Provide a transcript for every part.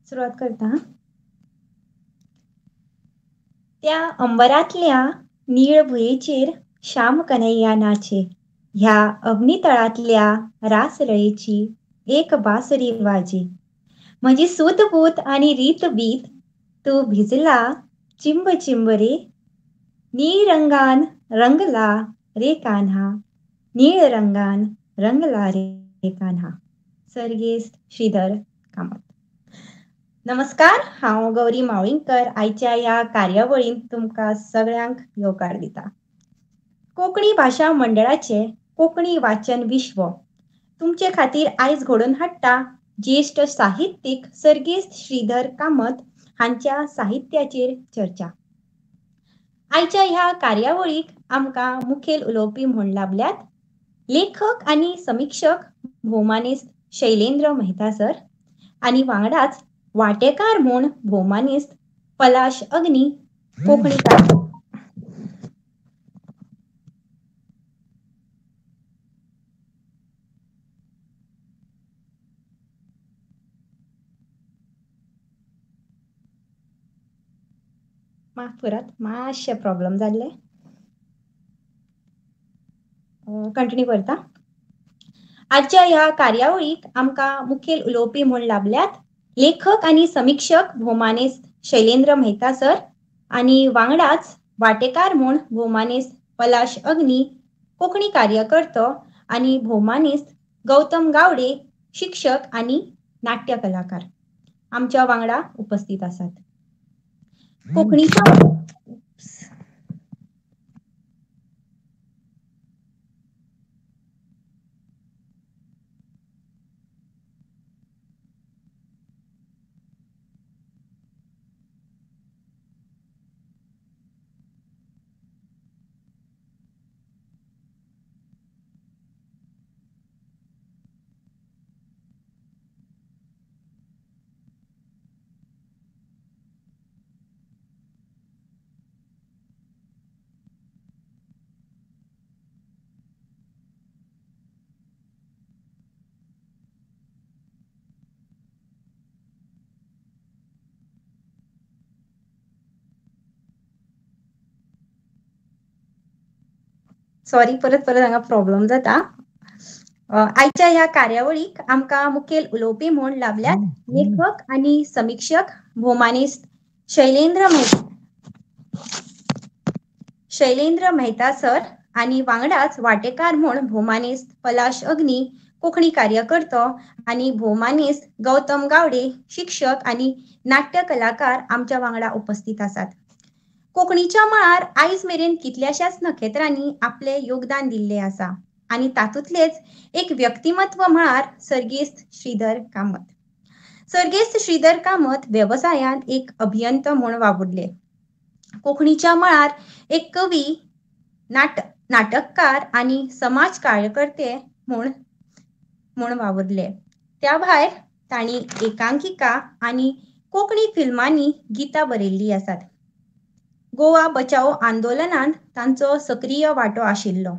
सुरवात करता. त्या अंबरांतल्या नीळ भुंयेचेर श्याम कन्हैया नाचे, ह्या अग्नितळांतल्या रासरळेची एक बासरी वाजे, म्हजी सूत पूत आनी रीत बीत तूं भिजला चिंब चिंब रे, नीळ रंगान रंगला रे कान्हा, नीळ रंगान रंगला रे कान्हा. सर्गेस्त श्रीधर कामत. नमस्कार, हांव गौरी मावळींगकर आयच्या ह्या कार्यावळींत तुमकां सगळ्यांक येवकार दिता. कोंकणी भाशा मंडळाचे कोंकणी वाचन विश्व तुमचे खातीर आयज घडोवन हाडटा ज्येश्ठ साहित्यीक सर्गेस्त श्रीधर कामत हांच्या साहित्याचेर चर्चा. आयच्या ह्या कार्यावळीक आमकां मुखेल उलोवपी म्हूण लाभल्यात लेखक आनी समिक्षक भोवमानेस्त शैलेंद्र मेहता सर आनी वांगडाच वांटेकार म्हूण भोवमानेस्त पलाश अग्नी, कोंकणीकार. माफ करात, मातशें प्रॉब्लम जाल्लें. कंटिन्यू करता. आजच्या ह्या कार्यावळीक आमकां मुखेल उलोवपी म्हूण लाभल्यात लेखक आनी समिक्षक भोवमानेस्त शैलेंद्र मेहता सर आनी वांगडाच वांटेकार म्हूण भोवमानेस्त पलाश अग्नी, कोंकणी कार्यकर्तो आनी भोवमानेस्त गौतम गावडे, शिक्षक आनी नाट्य कलाकार आमच्या वांगडा उपस्थित आसात. कोंकणीच्या सॉरी, परत परत हांगा प्रॉब्लम जाता. आयच्या ह्या कार्यावळीक आमकां मुखेल उलोवपी म्हूण लाभल्यात लेखक आनी समिक्षक भोवमानेस्त शैलेंद्र मेहता सर आनी वांगडाच वांटेकार म्हूण भोवमानेस्त पलाश अग्नी, कोंकणी कार्यकर्तो आनी भोवमानेस्त गौतम गावडे, शिक्षक आनी नाट्य कलाकार आमच्या वांगडा उपस्थित आसात. कोंकणीच्या मळार आयज मेरेन कितल्याशाच नखेत्रांनी आपले योगदान दिल्ले आसा आनी तातूंतलेच एक व्यक्तिमत्व म्हळ्यार सर्गेस्त श्रीधर कामत. सर्गेस्त श्रीधर कामत वेवसायांत एक अभियंतो म्हूण वावुरले. कोंकणीच्या मळार एक कवी, नाटककार आनी समाज कार्यकर्ते म्हूण वावुरले. त्या भायर तांणी एकांकिका आनी कोंकणी फिल्मांनी गितां बरयल्लीं आसात. गोवा बचाओ आंदोलनांत तांचो सक्रीय वांटो आशिल्लो.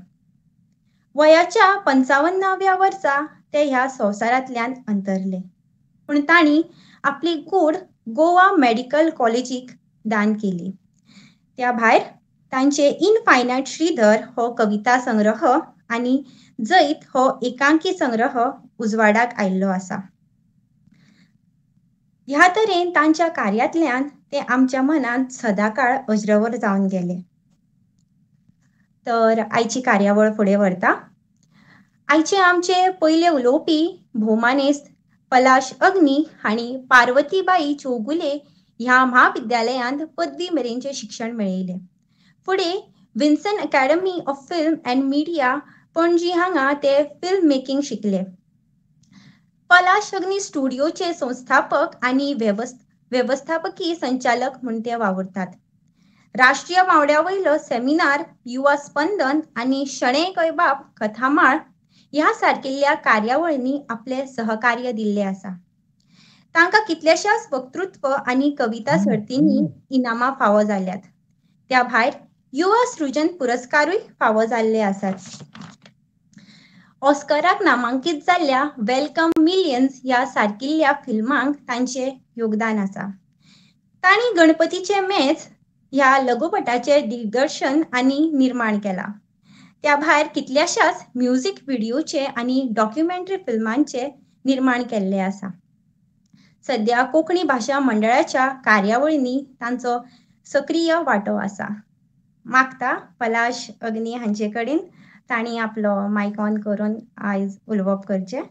वयाच्या 55व्या वर्सा ते ह्या संवसारांतल्यान अंतरले, पूण तांणी आपली कूड गोवा मेडिकल कॉलेजीक दान केली. त्या भायर तांचे इनफायनायट श्रीधर हो कविता संग्रह आनी जैत हो एकांकी संग्रह उजवाडाक आयिल्लो आसा. ह्या तरेन तांच्या कार्यांतल्यान ते आमच्या मनांत सदांकाळ अज्रंवर जावन गेले. तर आयची कार्यावळ फुडें व्हरता. आयचे आमचे पयले उलोवपी भोवमानेस्त पलाश अग्नी हांणी पार्वतीबाई चौगुले ह्या म्हाविद्यालयांत पदवी मेरेनचें शिक्षण मेळयलें. फुडें Vinson academy of film and media Panaji हांगा ते फिल्म मेकिंग शिकले. पलाश अग्नी स्टुडिओचे संस्थापक आनी वेवस्थापकी संचालक म्हूण ते वावुरतात. राष्ट्रीय पांवड्या वयलो सेमिनार, युवा स्पंदन आनी शणै गोंयबाब कथामाळ ह्या सारकिल्ल्या कार्यावळींनी आपलें सहकार्य दिल्लें आसा. तांकां कितल्याशाच वक्तृत्व आनी कविता सर्तींनी इनामां फावो जाल्यात. त्या भायर युवा सृजन पुरस्कारूय फावो जाल्ले आसात. ऑस्कराक नामांकीत जाल्ल्या welcome millions ह्या सारकिल्ल्या फिल्मांक तांचें योगदान आसा. तांणी गणपतीचे मेज ह्या लघुपटाचे दिग्दर्शन आनी निर्माण केला. त्या भायर कितल्याशाच म्युझिक व्हिडिओचे आनी डॉक्युमेंटरी फिल्मांचे निर्माण केल्ले आसा. सद्या कोंकणी भाशा मंडळाच्या कार्यावळींनी तांचो सक्रीय वांटो आसा. मागता पलाश अग्नी हांचे कडेन तांणी आपलो मायक ऑन करून आयज उलोवप करचें.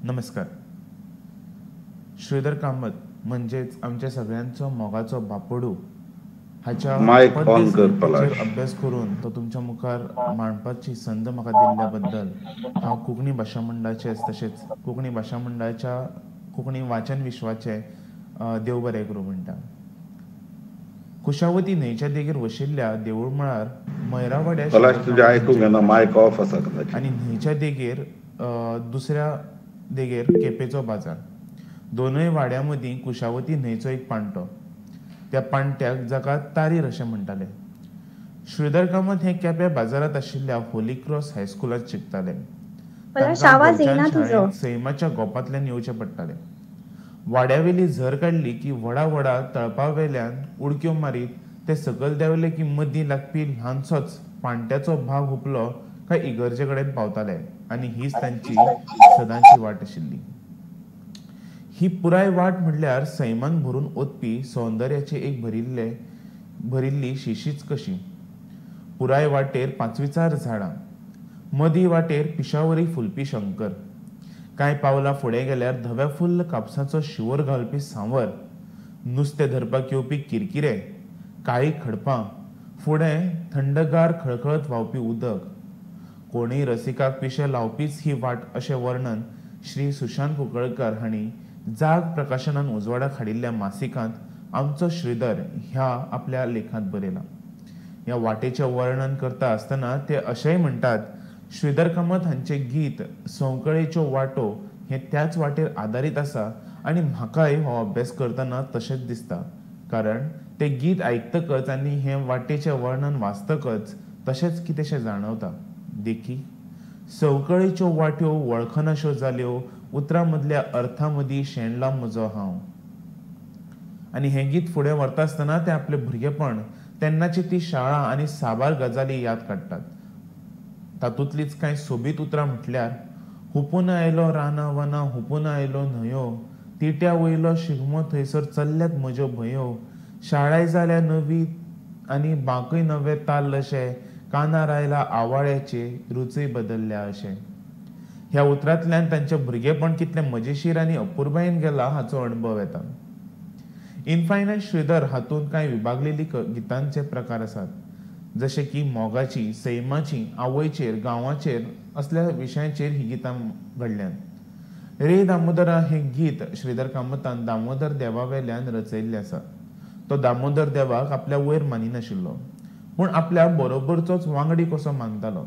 नमस्कार. श्रीधर कामत म्हणजेच आमच्या सगळ्यांचो मोगाचो बापोडू हाच्या पद्य अभ्यास करून तो तुमच्या मुखार मांडपाची संद म्हाका दिल्ल्या बद्दल हांव कोंकणी भाशा मंडळाचे तशेंच कोंकणी भाशा मंडळाच्या कोंकणी वाचन विश्वाचे देव बरें करूं म्हणटा. कुशावती न्हंयच्या देगेर वशिल्ल्या देवूळ मळार मयरावाड्या आनी न्हंयच्या देगेर दुसऱ्या देगेर केपेचो बाजार. दोनूय वाड्यां मदीं कुशावती न्हंयचो एक पाण्टो. त्या पाण्ट्याक जाका तारीर अशें म्हणटाले. श्रीधर कामत हे केप्या बाजारांत आशिल्ल्या होली क्रॉस हायस्कुलांत शिकताले. तांकां शाळेंत सैमाच्या गोपांतल्यान येवचें पडटालें. वाड्यावेली झर काडली की व्हडा व्हडा तळपावेल्यान उडक्यो मारीत ते सकयल देंवले की मदीं लागपी ल्हानसोच पाण्ट्याचो भाग हुपलो काय इगर्जे कडेन पावताले आनी हीच तांची सदांची वाट आशिल्ली. ही पुराय वाट म्हणल्यार सैमान भरून ओतपी सौंदर्याची एक भरिल्ली शिशीच कशी. पुराय वाटेर पांचवीचार झाडां, मदीं वाटेर पिशावरी फुलपी शंकर, कांय पावलां फुडें गेल्यार धव्या फुल्ल कापसाचो शिंवर घालपी सांवर, नुस्तें धरपाक येवपी किरकिरे, काळी खडपां, फुडें थंडगार खळखळत व्हांवपी उदक. कोणूय रसिकाक पिशें लावपीच ही वाट अशें वर्णन श्री सुशांत कुंकळकर हांणी जाग प्रकाशनान उजवाडाक हाडिल्ल्या मासिकांत आमचो श्रीधर ह्या आपल्या लेखांत बरयलां. ह्या वाटेचें वर्णन करता आसतना ते अशेंय म्हणटात, श्रीधर कामत हांचें गीत संवकळेच्यो वाटो हें त्याच वाटेर आदारीत आसा आनी म्हाकाय हो अभ्यास करतना तशेंच दिसता, कारण तें गीत आयकतकच आनी हें वाटेचें वर्णन वाचतकच तशेंच कितेंशें जाणवता. देखीक, संवकळेच्यो वाट्यो वळखनाश्यो जाल्यो, उतरां मदल्या अर्थां मदीं शेणला म्हजो हांव. आनी हें गीत फुडें व्हरता आसतना ते आपलें भुरगेपण, तेन्नाची ती शाळा आनी साबार गजाली याद काडटात. तातूंतलीच कांय सोबीत उतरां म्हटल्यार हुपून आयलो रानां वनां, हुपून आयलो न्हंयो, तिट्या वयलो शिगमो थंयसर चल्ल्यात म्हज्यो भंयो, शाळाय जाल्या नवी आनी बांकय नवे ताल्ल अशे, कानार आयला आवाळ्याचे रुचय बदल्ल्या अशें. ह्या उतरांतल्यान तांचें भुरगेपण कितलें मजेशीर आनी अपुरबायेन गेलां हाचो अणभव येता. इनफायनायट श्रीधर हातूंत कांय विभागलेली गितांचे प्रकार आसात, जशे की मोगाची, सैमाची, आवयचेर, गांवाचेर असल्या विशयांचेर ही गितां घडल्यांत. रे दामोदरा हें गीत श्रीधर कामतान दामोदर देवा वेल्यान रचयल्लें आसा. तो दामोदर देवाक आपल्या वयर मानिनाशिल्लो, पूण आपल्या बरोबरचोच वांगडी कसो मानतालो.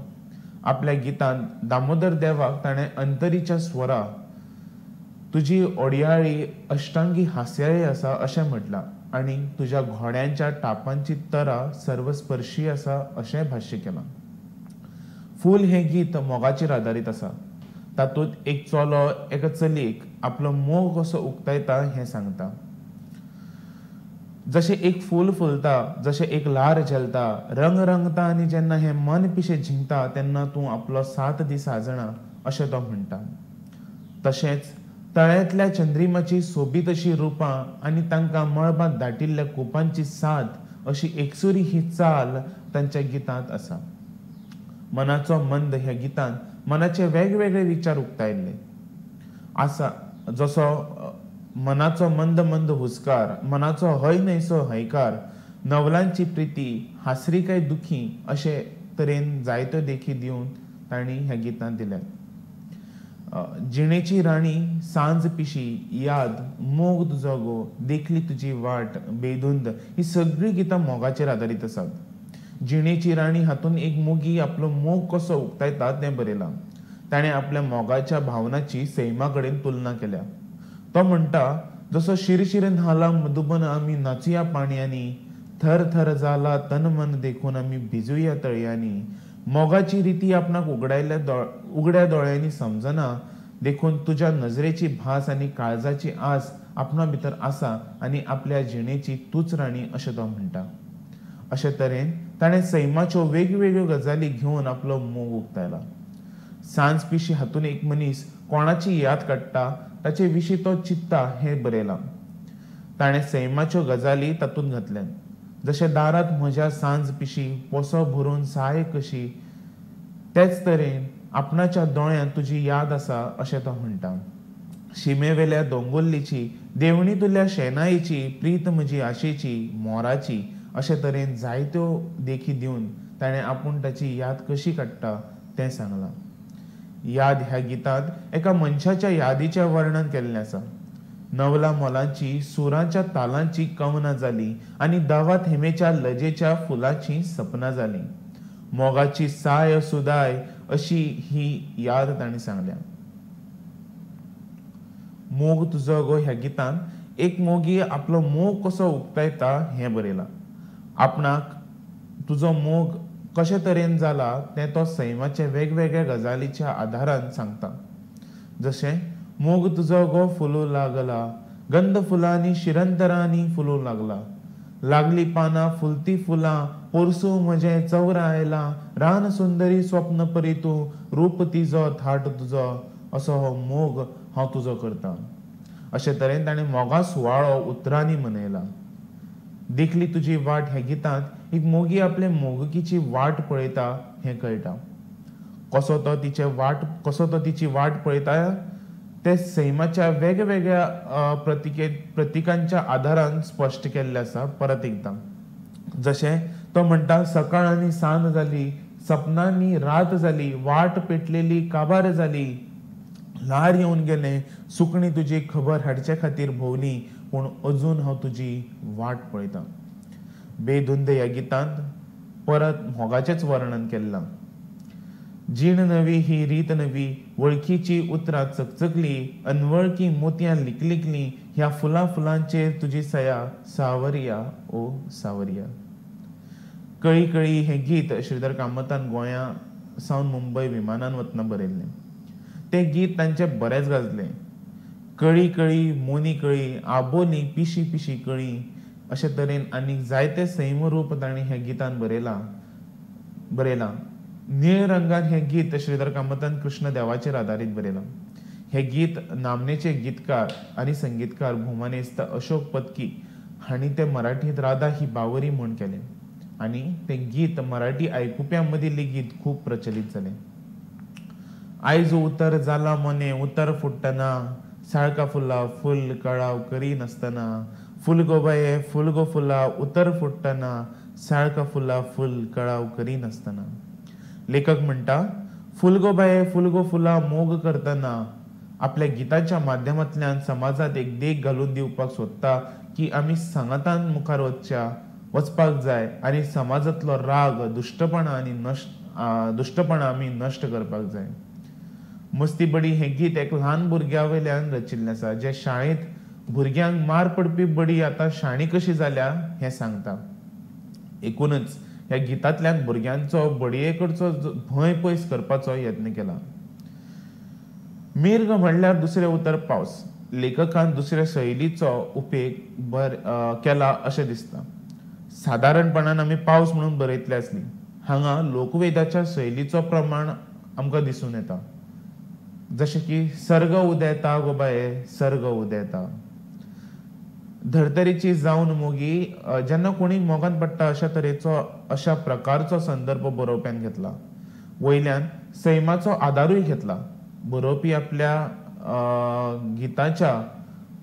आपल्या गितांत दामोदर देवाक ताणें अंतरीच्या स्वरा तुजी ओडयाळी अष्टांगी हास्याळी आसा अशें म्हटलां आनी तुज्या घोड्यांच्या टापांची तरा सर्वस्पर्शी आसा अशें भाश्य केलां. फूल हें गीत मोगाचेर आदारीत आसा. तातूंत एक चलो एका चलयेक आपलो मोग कसो उक्तायता हें सांगता. जशें एक फूल फुलता, जशें एक ल्हार झेलता, रंग रंगता आनी जेन्ना हें मन पिशें जिंकता तेन्ना तूं आपलो साथ दी साजणा अशें तो म्हणटा. तशेंच तळ्यांतल्या चंद्रिमाची सोबीत अशी रुपां आनी तांकां मळबांत दाटिल्ल्या कुपांची साथ अशी एकसुरी ही चाल तांच्या गितांत आसा. मनाचो मंद ह्या गितांत मनाचे वेगवेगळे विचार उक्तायल्ले आसा, जसो मनाचो मंद मंद हुस्कार, मनाचो हय न्हयसो हयकार, नवलांची प्रिती, हासरी काय दुखी अशे तरेन जायत्यो देखी दिवन तांणी ह्या गितांत दिल्यात. जिणेची राणी, सांज पिशी, याद, मोग तुजो गो, देखली तुजी वाट, बेधुंद ही सगळीं गितां मोगाचेर आदारीत आसात. जिणेची राणी हातूंत एक मोगी आपलो मोग कसो उक्तायता तें बरयलां. ताणें आपल्या मोगाच्या भावनाची सैमा कडेन तुलना केल्या. तो म्हणटा, जसो शिरशिर न्हाला मधुबन आमी नाचुया पाणयांनी, थर थर जाला तन मन देखून आमी भिजुया तळयांनी. मोगाची रिती आपणाक उगडायल्या उगड्या दोळ्यांनी समजना, देखून तुज्या नजरेची भास आनी काळजाची आस आपणा भितर आसा आनी आपल्या जिणेची तूच राणी अशें तो म्हणटा. अशे तरेन ताणें सैमाच्यो वेगवेगळ्यो गजाली घेवन आपलो मोग उक्तायला. सांज पिशी हातूंत एक मनीस कोणाची याद काडटा ताचे विशीं तो चित्ता हें बरयलां. ताणें सैमाच्यो गजाली तातूंत घातल्यात, जशें दारांत म्हज्या सांज पिशी पोसो भरून साय कशी, तेच तरेन आपणाच्या दोळ्यांत तुजी याद आसा अशें तो म्हणटा. शिमेवेल्या दोंगुल्लीची, देवणीतुल्या शेनायेची, प्रीत म्हजी आशेची, मोराची, अशे तरेन जायत्यो देखी दिवन ताणें आपूण ताची याद कशी काडटा तें सांगलां. याद ह्या गितांत एका मनशाच्या यादीचें वर्णन केल्लें आसा. नवला मोलांची सुरांच्या तालांची कवनां जाली आनी दवा थेमेच्या लजेच्या फुलाची सपनां जालीं. मोगाची साय सुदाय अशी ही याद ताणें सांगल्या. मोग तुजो गो ह्या गितांत एक मोगी आपलो मोग कसो उक्तायता हें बरयलां. आपणाक तुजो मोग कशे तरेन जाला तें तो सैमाच्या वेगवेगळ्या गजालीच्या आदारान सांगता. जशें मोग तुजो गो फुलू लागला, गंध फुलांनी शिरंतरांनी फुलू लागला, लागली पानां फुलती फुलां, पोरसूं म्हजें चवरा आयलां, रान सुंदरी स्वप्न परी तूं, रूप तिजो थाट तुजो, असो हो मोग हांव तुजो करता. अशे तरेन ताणें मोगा सुवाळो उतरांनी मनयला. देखली तुजी वाट ह्या गितांत एक मोगी आपले मोगकीची वाट पळयता हें कळटा. कसो तो तिची वाट पळयता ते सैमाच्या वेगवेगळ्या प्रतिकांच्या आदारान स्पश्ट केल्लें आसा. परत एकदां जशें तो म्हणटा, सकाळ आनी सांज जाली, सपनांनी रात जाली, वाट पेटलेली काबार जाली, ल्हार येवन गेलें, सुकणी तुजी खबर हाडचे खातीर भोंवली, पूण अजून हांव तुजी वाट पळयतां. बेधुंद ह्या गितांत परत मोगाचेंच वर्णन केल्लां. जीण नवी ही रीत नवी, वळखीची उतरां चकचकली, अनवळखी मोतयां लिकलिकली, ह्या फुलां फुलांचेर तुजी सया, सावरिया ओ सावरिया. कळी कळी हें गीत श्रीधर कामतान गोंया सावन मुंबय विमानान वतना बरयल्लें. तें गीत तांचें बरेंच गाजलें. कळी कळी मोनी कळी, आबोली पिशी पिशी कळी, अशे तरेन आनीक जायते सैमरूप तांणी ह्या गितान बरयलां. निळ रंगान हें गीत श्रीधर कामतान कृष्ण देवाचेर आदारीत बरयलां. हें गीत नामनेचे गीतकार आनी संगीतकार भोवमानेस्त अशोक पत्की हांणी तें मराठींत राधा ही बावरी म्हूण केलें आनी तें गीत मराठी आयकुप्यां मदीं लेगीत खूब प्रचलीत जालें. आयज उतर जाला मोने उतर फुट्टना, साळका फुलां फुल कळाव करी नासतना, फुल गो बाये फुल गो फुलां उतर फुट्टना, साळका फुलां फुल कळाव करी नासतना. लेखक म्हणटा, फुल गो बाये फुल गो फुलां मोग करतना आपल्या गिताच्या माध्यमांतल्यान समाजांत एक देख घालून दिवपाक सोदता की आमी सांगातान मुखार वचपाक जाय आनी समाजांतलो राग, दुश्टपणा आनी दुश्टपणा आमी नश्ट करपाक जाय. मस्ती बडी हें गीत एक ल्हान भुरग्या वयल्यान रचिल्लें आसा, जें शाळेंत भुरग्यांक मार पडपी बडी आतां शाणी कशी जाल्या हें सांगता. एकूणच ह्या गितांतल्यान भुरग्यांचो बडये कडचो भंय पयस करपाचो यत्न केला. मीर्ग म्हणल्यार दुसरें उतर पावस. लेखकान दुसऱ्या शैलीचो उपेग केला अशें दिसता. सादारणपणान आमी पावस म्हणून बरयतले आसली, हांगा लोकवेदाच्या शैलीचो प्रमाण आमकां दिसून येता. जशें की सर्ग उदेता गो बाये सर्ग उदेता, धर्तरेची जावन मोगी, जेन्ना कोणी मोगान पडटा अशा तरेचो अशा प्रकारचो संदर्भ बरोवप्यान घेतला. वयल्यान सैमाचो आदारूय घेतला. बरोवपी आपल्या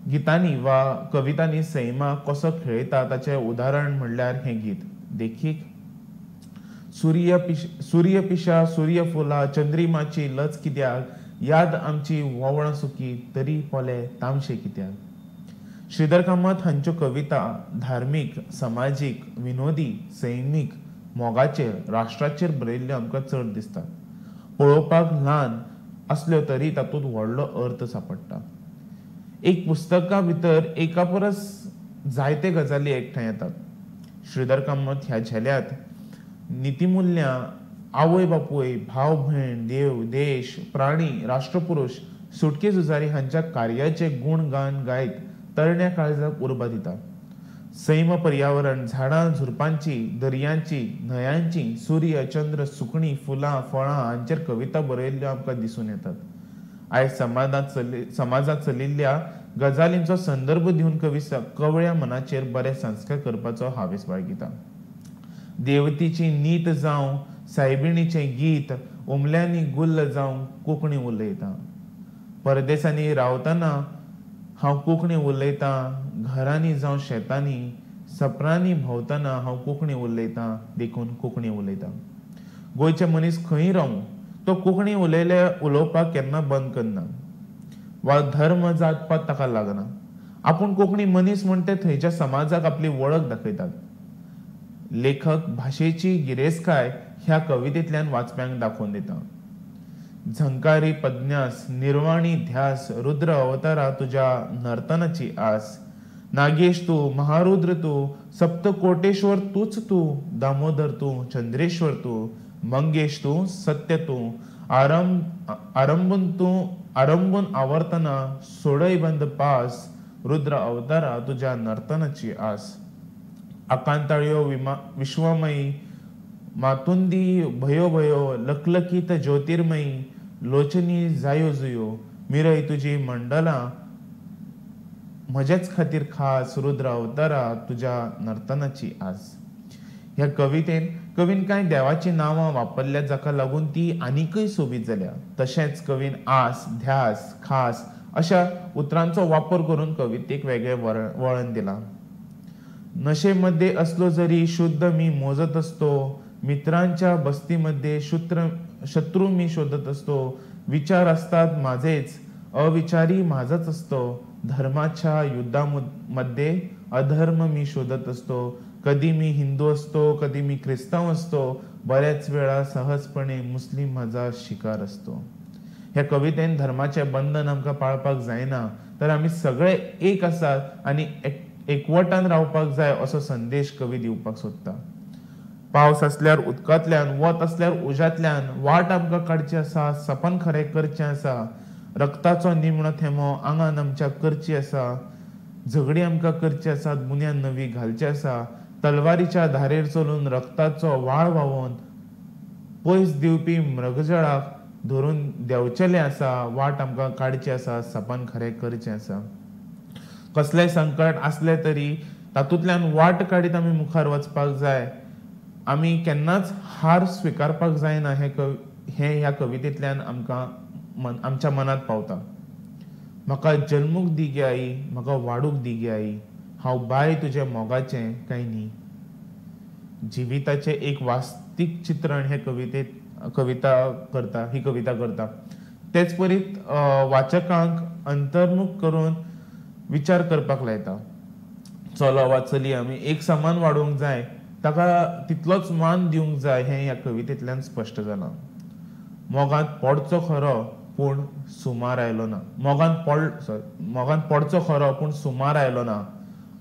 गितांनी वा कवितांनी सैमा कसो खेळयता ताचें उदाहरण म्हणल्यार हें गीत. देखीक, सूर्य पिशा सूर्यफुला, चंद्रिमाची लज कित्याक, याद आमची वोवळां सुकी तरी पोले तामशे कित्याक. श्रीधर कामत हांच्यो कविता धार्मीक, समाजीक, विनोदी, सैमीक, मोगाचेर, राष्ट्राचेर बरयल्ल्यो आमकां चड दिसतात. पळोवपाक ल्हान आसल्यो तरी तातूंत व्हडलो अर्थ सांपडटा. एक पुस्तका भितर एका परस जायते गजाली एकठांय येतात. श्रीधर कामत ह्या झेल्यांत नितीमुल्यां, आवय बापूय, भाव भयण, देव, देश, प्राणी, राष्ट्रपुरुष, सुटके झुजारी हांच्या कार्याचे गुणगान गायत तरण्या काळजाक उर्बा दिता. सैम, पर्यावरण, झाडां झुरपांची, दर्यांची, न्हंयांची, सूर्य, चंद्र, सुकणीं, फुलां, फळां हांचेर कविता बरयल्ल्यो आमकां दिसून येतात. आयज समाजांत चलिल्ल्या गजालींचो संदर्भ दिवन कवी कवळ्या मनाचेर बरे संस्कार करपाचो हावेस बाळगिता. देवतीची नीत जावं, सायबिणीचें गीत, उमल्यांनी गुल्ल जावं कोंकणी उलयता. परदेसांनी रावतना हांव कोंकणी उलयतां, घरांनी जावं शेतांनी, सपनांनी भोंवतना हांव कोंकणी उलयतां, देखून कोंकणी उलयतां. गोंयचे मनीस खंय रावूं तो कोंकणी उलोवपाक केन्ना बंद करना वा धर्म जातपात ताका लागना. आपूण कोंकणी मनीस म्हण ते थंयच्या समाजाक आपली वळख दाखयतात. लेखक भाशेची गिरेस्तकाय ह्या कवितेंतल्यान वाचप्यांक दाखोवन दिता. झंकारी पद्यास, निर्वाणी ध्यास, रुद्र अवतारा तुज्या नर्तनाची आस, नागेश तूं, महारुद्र तूं, सप्तकोटेश्वर तूंच तूं, दामोदर तूं, चंद्रेश्वर तूं, मंगेश तूं, सत्य तूं, आरंभून तूं, आरंभून आवर्तना सोडय बंद पास, रुद्र अवतारा तुज्या नर्तनाची आस. आकांताळ्यो विश्वमयी, मातुंदी भयो भयो, लखलखीत ज्योतिर्मयी, लोचनी जायो जुयो, मिरय तुजी मंडलां म्हजेच खातीर खास, रुद्र अवतारा तुज्या नर्तनाची आस. ह्या कवितेन कवीन कांय देवाचीं नांवां वापरल्यात जाका लागून ती आनीकय सोबीत जाल्या. तशेंच कवीन आस, ध्यास, खास अशा उतरांचो वापर करून कवितेक वेगळें वळण दिलां. नशेमध्ये असलो जरी शुद्ध मी मोजत असतो, मित्रांच्या बस्तीमध्ये शत्रू मी शोधत असतो, विचार असतात माझेच, अविचारी माझाच असतो, धर्माच्या युद्धामध्ये अधर्म मी शोधत असतो, कधी मी हिंदू असतो, कधी मी क्रिस्तांव असतो, बऱ्याच वेळा सहजपणे मुस्लिम माझा शिकार असतो. ह्या कवितेन धर्माचें बंधन आमकां पाळपाक जायना, तर आमी सगळे एक आसात आनी एकवटान रावपाक जाय असो संदेश कवी दिवपाक सोदता. पावस आसल्यार उदकांतल्यान, वत आसल्यार उज्यांतल्यान वाट आमकां काडची आसा, सपन खरें करचें आसा, रक्ताचो निमणो थेंबो आंगान आमच्या करची आसा, झगडी आमकां करची आसात, बुन्याद नवी घालची आसा, तलवारीच्या धारेर चलून रक्ताचो वाळ व्हांवोवन पयस दिवपी मृगजळाक धरून देंवचेलें आसा, वाट आमकां काडची आसा, सपन खरें करचें आसा. कसलेंय संकट आसलें तरी तातूंतल्यान वाट काडीत आमी मुखार वचपाक जाय. आमी केन्नाच हार स्विकारपाक जायना हें ह्या कवितेंतल्यान आमकां आमच्या मनांत पावता. म्हाका जल्मूक दी गे आई, म्हाका वाडूंक दी गे आई, हांव बाय तुज्या मोगाचें काय न्ही. जिविताचें एक वास्तवीक चित्रण हे कविता करता, ही कविता करता. तेच परी वाचकांक अंतर्मुख करून विचार करपाक लायता. चलो वा चली आमी एक समान वाडोवंक जाय, ताका तितलोच मान दिवंक जाय हें ह्या कवितेंतल्यान स्पश्ट जालां. मोगांत पडचो खरो पूण सुमार आयलो ना, मोगांत पडचो खरो पूण सुमार आयलो ना,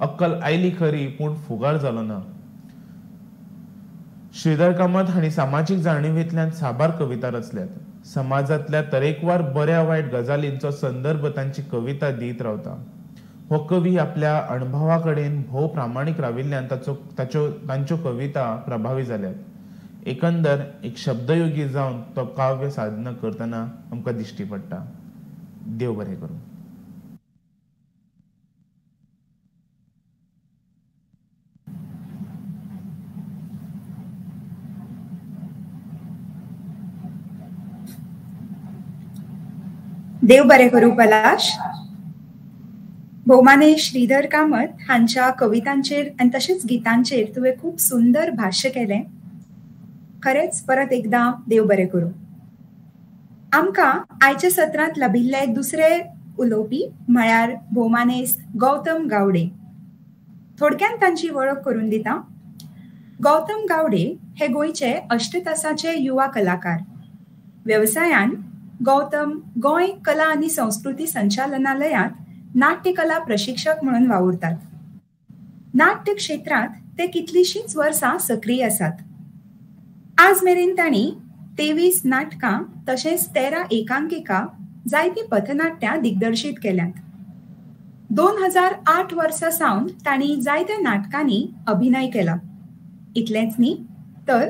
अक्कल आयली खरी पूण फुगार जालो ना. श्रीधर कामत हांणी सामाजीक जाणिवेंतल्यान साबार कविता रचल्यात. समाजांतल्या तरेकवार बऱ्या वायट गजालींचो संदर्भ तांची कविता दीत रावता. हो कवी आपल्या अणभवा कडेन भोव प्रामाणीक राविल्ल्यान तांच्यो कविता प्रभावी जाल्यात. एकंदर एक शब्दयोगी जावन तो काव्य साधना करतना आमकां दिश्टी पडटा. देव बरें करूं. देव बरें करूं पलाश. भोवमाने श्रीधर कामत हांच्या कवितांचेर आनी तशेंच गितांचेर तुवें खूब सुंदर भाश्य केलें. खरेंच परत एकदां देव बरें करूं. आमकां आयच्या सत्रांत लाभिल्ले दुसरे उलोवपी म्हळ्यार भोवमानेस्त गौतम गावडे. थोडक्यान तांची वळख करून दिता. गौतम गावडे हे गोंयचे अष्टतासाचे युवा कलाकार. वेवसायान गौतम गोंय कला आनी संस्कृती संचालनालयांत नाट्यकला प्रशिक्षक म्हणून वावुरतात. नाट्य क्षेत्रांत ते कितलींशींच वर्सां सक्रीय आसात. आज मेरेन तांणी 23 नाटकां तशेंच 13 एकांकिका, जायतीं पथनाट्यां दिग्दर्शीत केल्यांत. 2008 वर्सा सावन तांणी जायत्या नाटकांनी अभिनय केला. इतलेंच न्ही तर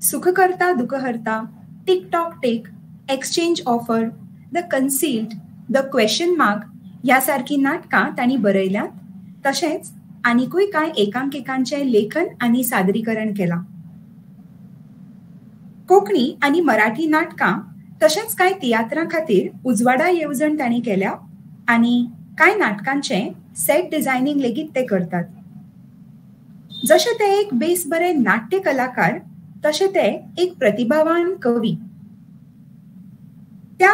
Sukhkarta Dukhharta, tick tock tick, exchange offer, the concealed, the question mark ह्या सारकीं नाटकां तांणी बरयल्यांत. तशेंच आनिकूय कांय एकांकिकांचें लेखन आनी सादरीकरण केलां. कोंकणी आनी मराठी नाटकां तशेंच कांय तियात्रां खातीर उजवाडा येवजण तांणी केल्या आनी कांय नाटकांचें सेट डिझायनींग लेगीत ते करतात. जशे ते एक बेस बरे नाट्य कलाकार तशे ते एक प्रतिभावान कवी. त्या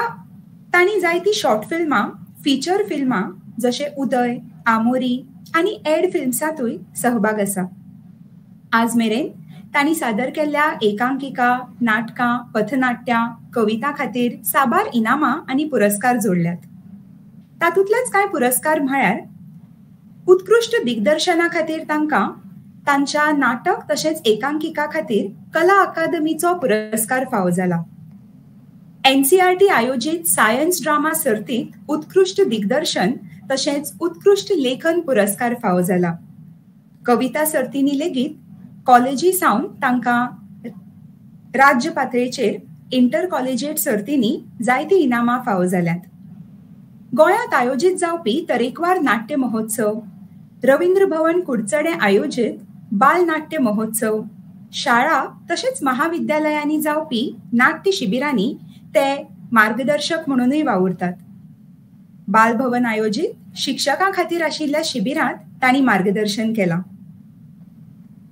तांणी जायतीं शॉर्ट फिल्मां, फिचर फिल्मां जशे उदय, आमोरी आनी एड फिल्म्सांतूय सहभाग आसा. आज मेरेन तांणी सादर केल्ल्या एकांकिका, नाटकां, पथनाट्यां, कविता खातीर साबार इनामां आनी पुरस्कार जोडल्यात. तातूंतलेच कांय पुरस्कार म्हळ्यार उत्कृश्ट दिग्दर्शना खातीर तांकां तांच्या नाटक तशेंच एकांकिका खातीर कला अकादमीचो पुरस्कार फावो जाला. NCERT आयोजीत सायन्स ड्रामा सर्तींत उत्कृश्ट दिग्दर्शन तशेंच उत्कृश्ट लेखन पुरस्कार फावो जाला. कविता सर्तींनी लेगीत कॉलेजी सावन तांकां राज्य पातळेचेर इंटर कॉलेजिएट सर्तींनी जायतीं इनामां फावो जाल्यांत. गोंयांत आयोजीत जावपी तरेकवार नाट्य महोत्सव, रवींद्र भवन कुडचडें आयोजीत बाल नाट्य महोत्सव, शाळा तशेंच महाविद्यालयांनी जावपी नाट्य शिबिरांनी ते मार्गदर्शक म्हणूनय वावुरतात. बालभवन आयोजीत शिक्षकां खातीर आशिल्ल्या शिबिरांत तांणी मार्गदर्शन केलां.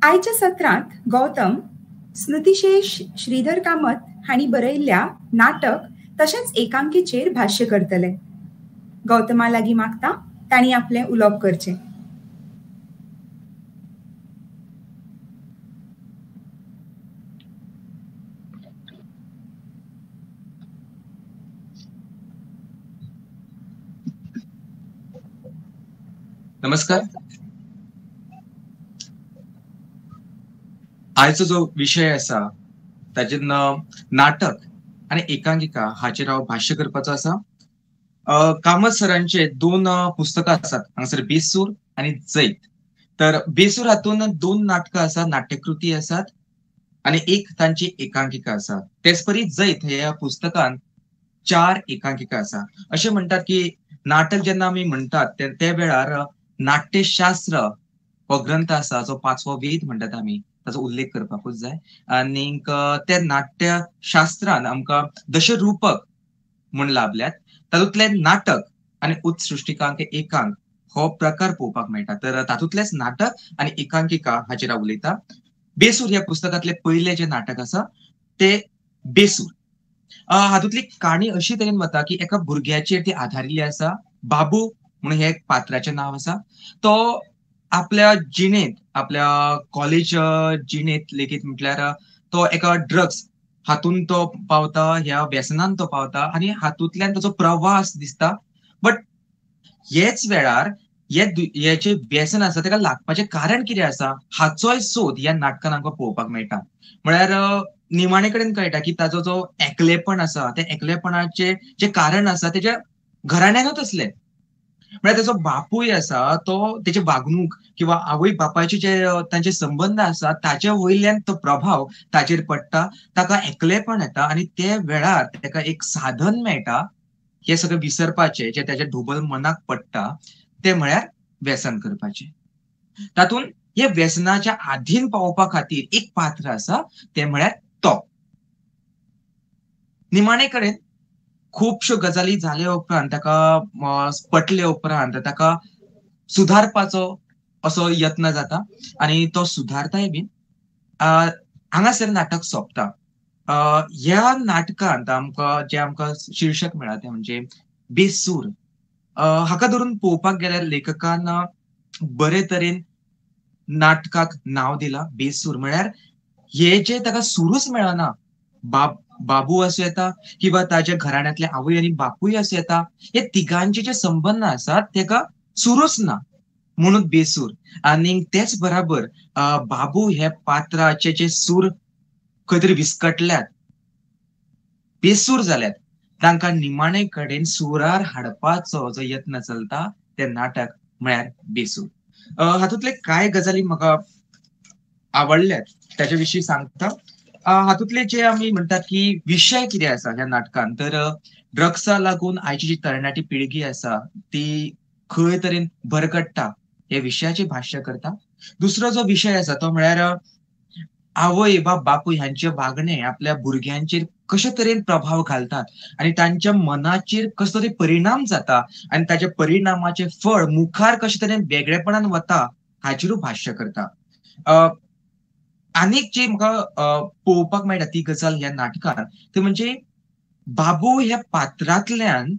आयच्या सत्रांत गौतम स्मृतिशेष श्रीधर कामत हांणी बरयल्ल्या नाटक तशेंच एकांकीचेर भाष्य करतले. गौतमा लागीं मागता तांणी आपलें उलोवप करचें. नमस्कार. आयचो जो विशय आसा ताजेर नाटक आनी एकांकिका हाचेर हांव भाश्य करपाचो आसा. कामत सरांचे 2 पुस्तकां आसात हांगासर, बेसूर आनी जैत. तर बेसूर हातून 2 नाटकां आसात, नाट्यकृती आसात आनी एक तांची एकांकिका आसा. तेच परी जैत ह्या पुस्तकान 4 एकांकिका आसा. अशें म्हणटात की नाटक जेन्ना आमी म्हणटात ते वेळार नाट्यशास्त्र हो ग्रंथ आसा जो 5वो वेद म्हणटात आमी, ताचो उल्लेख करपाकूच जाय. आनीक त्या नाट्यशास्त्रान आमकां दशरूपक म्हूण लाभल्यात. तातूंतलें नाटक आनी उत्सृष्टिकांक एकांक हो प्रकार पळोवपाक मेळटा. तर तातूंतलेंच नाटक आनी एकांकिका हाचेर हांव उलयता. बेसूर ह्या पुस्तकांतलें पयलें जें नाटक आसा तें बेसूर. हातूंतली काणी अशी तरेन वता की एका भुरग्याचेर ती आधारिल्ली आसा. बाबू म्हणून हे पात्राचें नांव आसा. तो आपल्या जिणेंत, आपल्या कॉलेज जिणेंत लेगीत म्हटल्यार तो एका ड्रग्स हातून तो पावता, ह्या व्यसनान तो पावता आनी हातूंतल्यान ताचो प्रवास दिसता. बट हेच वेळार हे जे व्यसन आसा ताका लागपाचें कारण कितें आसा हाचोय सोद ह्या नाटकान आमकां पळोवपाक मेळटा. म्हळ्यार निमाणे कडेन कळटा की ताचो जो एकलेपण आसा त्या एकलेपणाचें जें कारण आसा तेच्या घराण्यानूच आसलें. म्हळ्यार ताचो बापूय आसा तो तेची वागणूक किंवा आवय बापायचे जे तांचे संबंद आसा ताचे वयल्यान तो प्रभाव ताचेर पडटा, ताका एकलेपण येता आनी ते वेळार ताका एक साधन मेळटा हे सगळें विसरपाचें जें ताच्या ढोबल मनाक पडटा तें म्हळ्यार व्यसन करपाचें. तातूंत हे व्यसनाच्या आधीन पावोवपा खातीर एक पात्र आसा तें म्हळ्यार तो. निमाणे कडेन खुबश्यो गजाली जाले उपरांत ताका पटले उपरांत ताका सुधारपाचो असो यत्न जाता आनी तो सुधारताय बीन. हांगासर नाटक सोंपता. ह्या नाटकांत आमकां जे आमकां शीर्षक मेळ्ळा तें म्हणजे बेसूर. हाका धरून पळोवपाक गेल्यार लेखकान बरे तरेन नाटकाक नांव दिला बेसूर. म्हळ्यार हे जे ताका सुरूच मेळना, बाबू आसूं येता किंवा ताच्या घराण्यांतले आवय आनी बापूय आसूं येता, हे तिगांचे जे संबंद आसात तेका सुरूच ना म्हणून बेसूर. आनी तेच बराबर बाबू हे पात्राचे जे सूर खंय तरी विस्कटल्यात, बेसूर जाल्यात, तांकां निमाणे कडेन सुरार हाडपाचो जो यत्न चलता ते नाटक म्हळ्यार बेसूर. हातूंतले कांय गजाली म्हाका आवडल्यात ताच्या विशीं सांगता. हातूंतले जे आमी म्हणटात की विशय कितें आसा ह्या नाटकान, तर ड्रग्सा लागून आयची जी तरणाटी पिळगी आसा ती खंय तरेन भरकट्टा हे विशयाचे भाश्य करता. दुसरो जो विशय आसा तो म्हळ्यार आवय वा बापूय हांचे वागणे आपल्या भुरग्यांचेर कशे तरेन प्रभाव घालतात आनी तांच्या मनाचेर कसलो तरी परिणाम जाता आनी ताच्या परिणामाचे फळ मुखार कशे तरेन वेगळेपणान वता हाचेरूय भाश्य करता. आनीक जी म्हाका पळोवपाक मेळटा ती गजाल ह्या नाटकान ती म्हणजे बाबू ह्या पात्रांतल्यान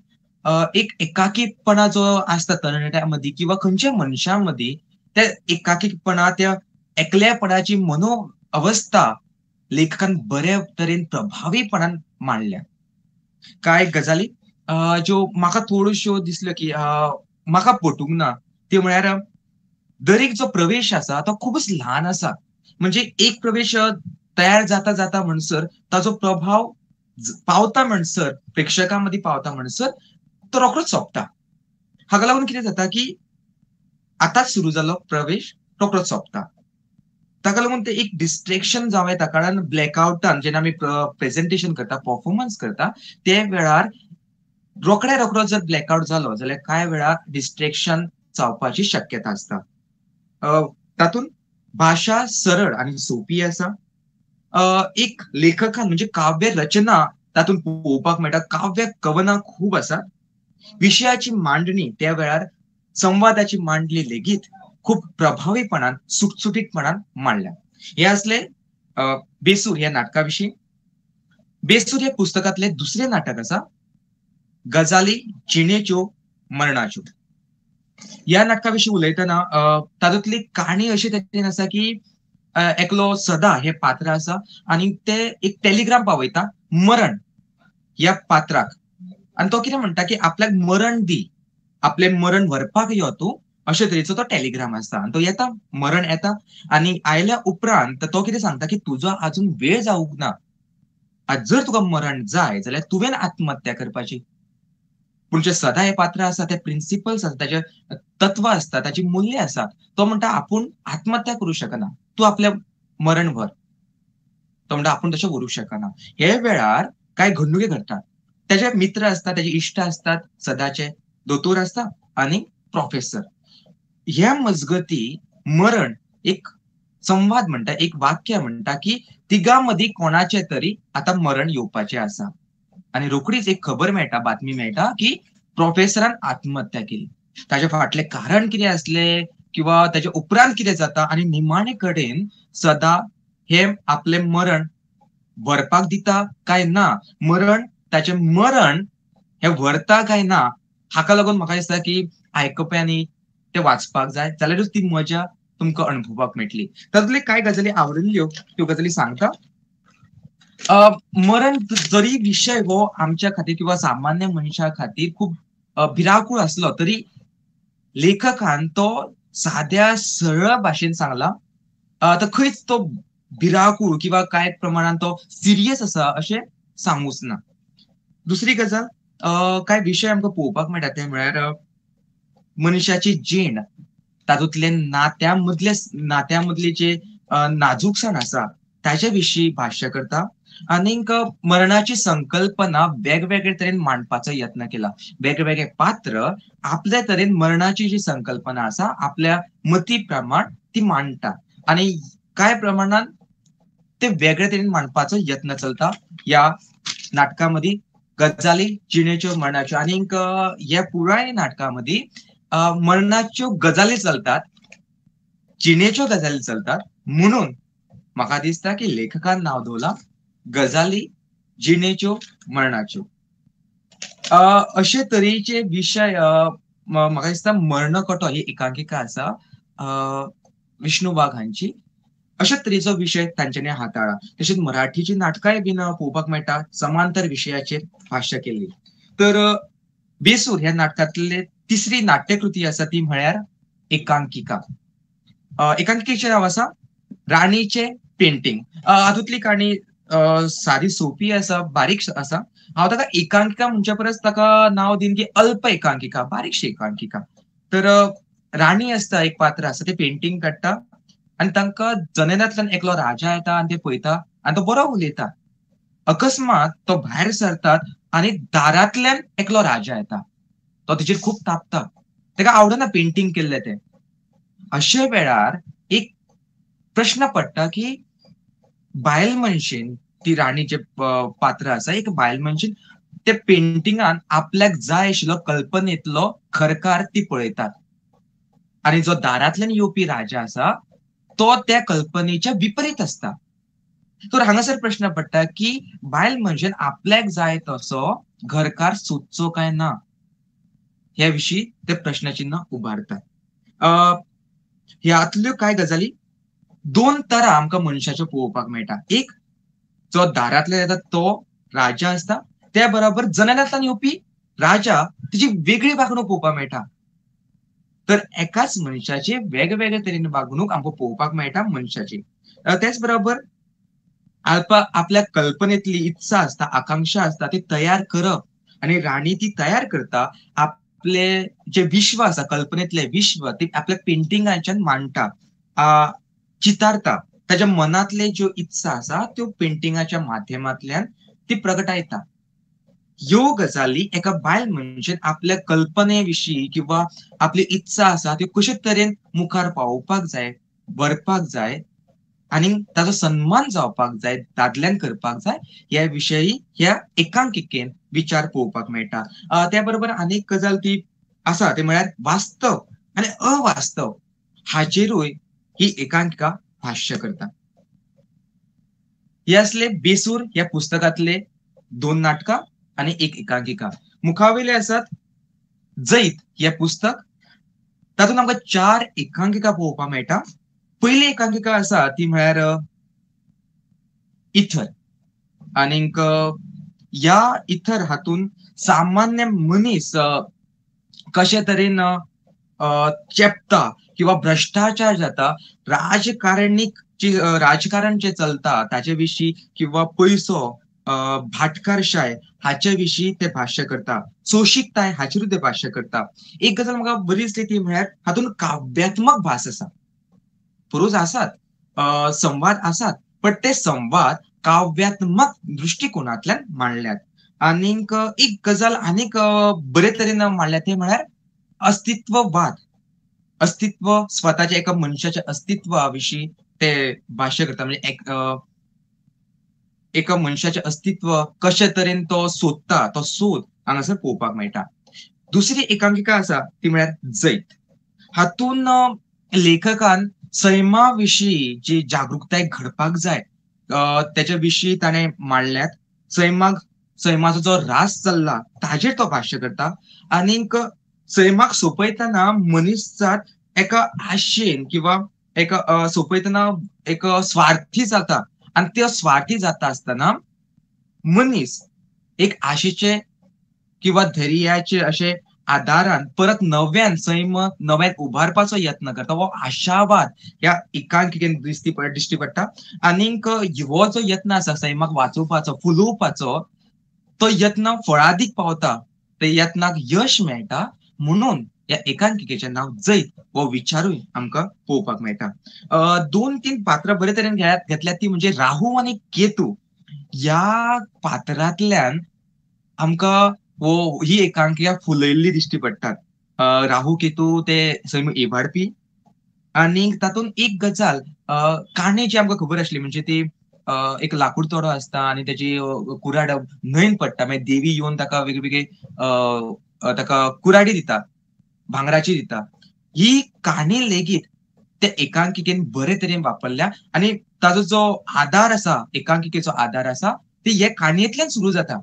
एक एकाकीपणा जो आसता तरणाट्यां मदीं किंवा खंयच्या मनशां मदीं, त्या एकाकीपणा, त्या एकलेपणाची मनो अवस्था लेखकान बऱ्या तरेन प्रभावीपणान मांडल्या. कांय गजाली ज्यो म्हाका थोड्योश्यो दिसल्यो की म्हाका पटूंक ना, त्यो म्हळ्यार दरेक जो प्रवेश आसा तो खुबूच ल्हान आसा. म्हणजे एक प्रवेश तयार जाता जाता म्हणसर ताजो प्रभाव पावता म्हणसर, प्रेक्षकां मदीं पावता म्हणसर तो रोखडोच सोंपता. हाका लागून कितें जाता की आतांच सुरू जाल्लो प्रवेश रोखडोच सोंपता. ताका लागून ते एक डिस्ट्रेक्शन जावं येता, कारण ब्लॅकआवटान जेन्ना आमी प्रेजेंटेशन करता, परफॉर्मन्स करता, ते वेळार रोखड्या रोखडो जर ब्लॅकआवट जालो जाल्यार कांय वेळार डिस्ट्रेक्शन जावपाची शक्यता आसता. तातूंत भाशा सरळ आनी सोंपी आसा. एक लेखकान म्हणजे काव्य रचना तातूंत पळोवपाक मेळटा, काव्य कवनां खूब आसात. विशयाची मांडणी त्या वेळार संवादाची मांडणी लेगीत खूब प्रभावीपणान, सुटसुटीतपणान मांडल्या. हे असले बेसूर ह्या नाटका विशीं. बेसूर ह्या पुस्तकांतले दुसरें नाटक आसा गजाली जिणेच्यो मरणाच्यो. ह्या नाटका विशीं उलयतना तातूंतली काणी अशी तरेन आसा की एकलो सदा हे पात्र आसा आनी ते एक टेलिग्राम पावयता मरण ह्या पात्राक, आनी तो कितें म्हणटा की आपल्याक मरण दी, आपलें मरण व्हरपाक यो तूं, अशे तरेचो तो टेलिग्राम आसता. आनी तो येता, मरण येता आनी आयल्या उपरांत तो कितें सांगता की तुजो आजून वेळ जावंक ना, आज जर तुका मरण जाय जाल्यार तुवें आत्महत्या करपाची. पूण जे सदा हे पात्र आसा ते प्रिंसिपल्स आसा, ताचे तत्व आसता, ताची मूल्य आसा. तो म्हणटा आपूण आत्महत्या करूं शकना, तूं आपलें मरण व्हर. तो म्हणटा आपूण तशें व्हरूंक शकना. हे वेळार कांय घडणुके घडटात. ताचे मित्र आसता, ताचे इश्ट आसतात, सदाचे दोतोर आसता आनी प्रोफेसर. ह्या मजगती मरण एक संवाद म्हणटा, एक वाक्य म्हणटा की तिगां मदीं कोणाचें तरी आतां मरण येवपाचें आसा. आनी रोखडीच एक खबर मेळटा, बातमी मेळटा की प्रोफेसरान आत्महत्या केली. ताचे फाटलें कारण कितें आसलें किंवा ताचे उपरांत कितें जाता आनी निमाणे कडेन सदा हे आपलें मरण व्हरपाक दिता काय ना, मरण ताचें मरण हें व्हरता काय ना, हाका लागून म्हाका दिसता की आयकप्यांनी ते वाचपाक जाय, जाल्यारूच ती मजा तुमकां अणभवपाक मेळटली. तातूंतले कांय गजाली आवडिल्ल्यो त्यो गजाली सांगता. मरण जरी विशय हो आमच्या खातीर किंवा सामान्य मनशा खातीर खूब भिरांकूळ आसलो तरी लेखकान तो साद्या सरळ भाशेन सांगला. तर खंयच तो भिरांकूळ किंवा कांय प्रमाणान तो सिरियस आसा अशें सांगूच ना. दुसरी गजाल, कांय विशय आमकां पळोवपाक मेळटा ते म्हळ्यार मनशाची जीण, तातूंतले नात्या मदले जे नाजूकसाण आसा ताचे विशीं भाश्य करता आनीक मरणाची संकल्पना वेगवेगळे तरेन मांडपाचो यत्न केला. वेगवेगळे पात्र आपल्या तरेन मरणाची जी संकल्पना आसा आपल्या मती प्रमाण ती मांडटा आनी कांय प्रमाणान ते वेगळे तरेन मांडपाचो यत्न चलता ह्या नाटका मदीं. गजाली जिणेच्यो मरणाच्यो आनीक ह्या पुराय नाटका मदीं मरणाच्यो गजाली चलतात, जिणेच्यो गजाली चलतात, म्हणून म्हाका दिसता की लेखकान नांव दवरलां गजाली जिणेच्यो मरणाच्यो. अशे तरेचे विशय म्हाका दिसता मर्णकटो ही एकांकिका आसा विष्णू वाघ हांची, अशे तरेचो विशय तांच्यांनी हाताळा. तशेंच मराठीची नाटकांय बीन पळोवपाक मेळटा समांतर विशयाचेर भाश्य केल्ली. तर बेसूर ह्या नाटकांतले तिसरी नाट्यकृती आसा ती म्हळ्यार एकांकिका. एकांकिकेचें नांव आसा राणीचें पेंटींग. हातूंतली काणी सादी सोंपी आसा, बारीक आसा. हांव ताका एकांकिका म्हणच्या परस ताका नांव दीन की अल्प एकांकिका, बारीकशी एकांकिका. तर राणी आसता, एक पात्र आसा, ते पेंटींग काडटा आनी तांकां जनेलांतल्यान एकलो राजा येता आनी ते पळयता आनी तो बरो उलयता. अकस्मात तो भायर सरतात आनी दारांतल्यान एकलो राजा येता, तो तिचेर खूब तापता, ताका आवडना पेंटींग केल्लें तें. अशे वेळार एक प्रश्न पडटा की बायल मनशेन, ती राणीचें पात्र आसा, एक बायल मनशेन ते पेंटिंगान आपल्याक जाय आशिल्लो कल्पनेंतलो खरकार ती पळयतात आनी जो दारांतल्यान येवपी राजा आसा तो त्या कल्पनेच्या विपरीत आसता. तर हांगासर प्रश्न पडटा की बायल मनशेन आपल्याक जाय तसो घरकार सोदचो काय ना, ह्या विशीं ते प्रश्नचिन्ह उबारतात. ह्यातल्यो कांय गजाली, दोन तरा आमकां मनशाच्यो पळोवपाक मेळटा. एक जो दारांतल्यान येता तो राजा आसता, त्या बरोबर जनेलांतल्यान येवपी राजा तिची वेगळी वागणूक पळोवपाक मेळटा. तर एकाच मनशाची वेगवेगळे तरेन वागणूक आमकां पळोवपाक मेळटा मनशाची. तेच बरोबर आपल्या कल्पनेतली इत्सा आसता, आकांक्षा आसता ती तयार करप आनी राणी ती तयार करता, आपले जे विश्व आसा कल्पनेतले विश्व ती आपल्या पेंटिंगाच्यान मांडटा, चितारता. ताच्या मनांतले ज्यो इत्सा आसा त्यो पेंटिंगाच्या माध्यमांतल्यान ती प्रगटायता. ह्यो गजाली एका बायल मनशेन आपल्या कल्पने विशीं किंवा आपली इत्सा आसा त्यो कशे तरेन मुखार पावोवपाक जाय, व्हरपाक जाय आनी ताचो सन्मान जावपाक जाय, दादल्यान करपाक जाय, ह्या विशयी ह्या एकांकिकेन विचार पळोवपाक मेळटा. त्या बरोबर आनीक गजाल ती आसा ते म्हळ्यार वास्तव आनी अवास्तव हाचेरूय ही एकांकिका भाश्य करता. हे असले बेसूर ह्या पुस्तकांतले दोन नाटकां आनी एक एकांकिका. मुखावेले आसात जैत हे पुस्तक, तातूंत आमकां चार एकांकिका पळोवपाक मेळटा. पयली एकांकिका आसा ती म्हळ्यार इथर. आनीक ह्या इथर हातून सामान्य मनीस कशे तरेन चेपता किंवा भ्रष्टाचार जाता, राजकारणीक राजकारण जे चलता ताचे विशीं किंवा पयसो, भाटकारशाय हाचे विशीं ते भाश्य करता, सोशीकताय हाचेरूय ते भाश्य करता. एक गजाल म्हाका बरी दिसली ती म्हळ्यार हातूंत काव्यात्मक भास आसा. पुरूस आसात, संवाद आसात, पण ते संवाद काव्यात्मक दृश्टिकोनांतल्यान मांडल्यात. आनीक एक गजाल आनीक बरे तरेन मांडल्या ते म्हळ्यार अस्तित्ववाद. अस्तित्व, स्वताच्या एका मनशाच्या अस्तित्वा विशीं ते भाश्य करता. म्हणजे एका मनशाचें अस्तित्व कशे तरेन तो सोदता, तो सोद हांगासर पळोवपाक मेळटा. दुसरी एकांकिका आसा ती म्हळ्यार जैत. हातून लेखकान सैमा विशीं जी जागृताय घडपाक जाय तेच्या विशीं ताणें मांडल्यात. सैमाचो जो रास चल्ला ताजेर तो भाश्य करता. आनीक सैमाक सोंपयतना मनीस जात एका आशेन किंवा एका सोंपयतना एक स्वार्थी जाता आनी त्यो स्वार्थी जाता आसतना मनीस एक आशेचे किंवा धैर्याचे अशे आदारान परत नव्यान सैम नव्यान उबारपाचो यत्न करता. हो आशावाद ह्या एकांकिकेन दिश्टी पडटा. आनीक हो जो यत्न आसा सैमाक वाचोवपाचो, फुलोवपाचो, तो यत्न फळादीक पावता, त्या यत्नाक यश मेळटा. म्हणून ह्या एकांकिकेचें नांव जैत हो विचारूय आमकां पळोवपाक मेळटा. दोन तीन पात्रां बरे तरेन घेतल्यात ती म्हणजे राहू आनी केतू. ह्या पात्रांतल्यान आमकां ही एकांकिका फुलयल्ली दिश्टी पडटात. राहू केतू ते सैम इबाडपी. आनी तातूंत एक गजाल काणी जी आमकां खबर आसली म्हणजे ती एक लाकूड तोडो आसता आनी तेजी कुराड न्हंयन पडटा, मागीर देवी येवन ताका वेगवेगळे ताका कुराडी दिता, भांगराची दिता. ही काणी लेगीत त्या एकांकिकेन बरे तरेन वापरल्या आनी ताजो जो आधार आसा, एकांकिकेचो आधार आसा, ते हे काणयेंतल्यान सुरू जाता.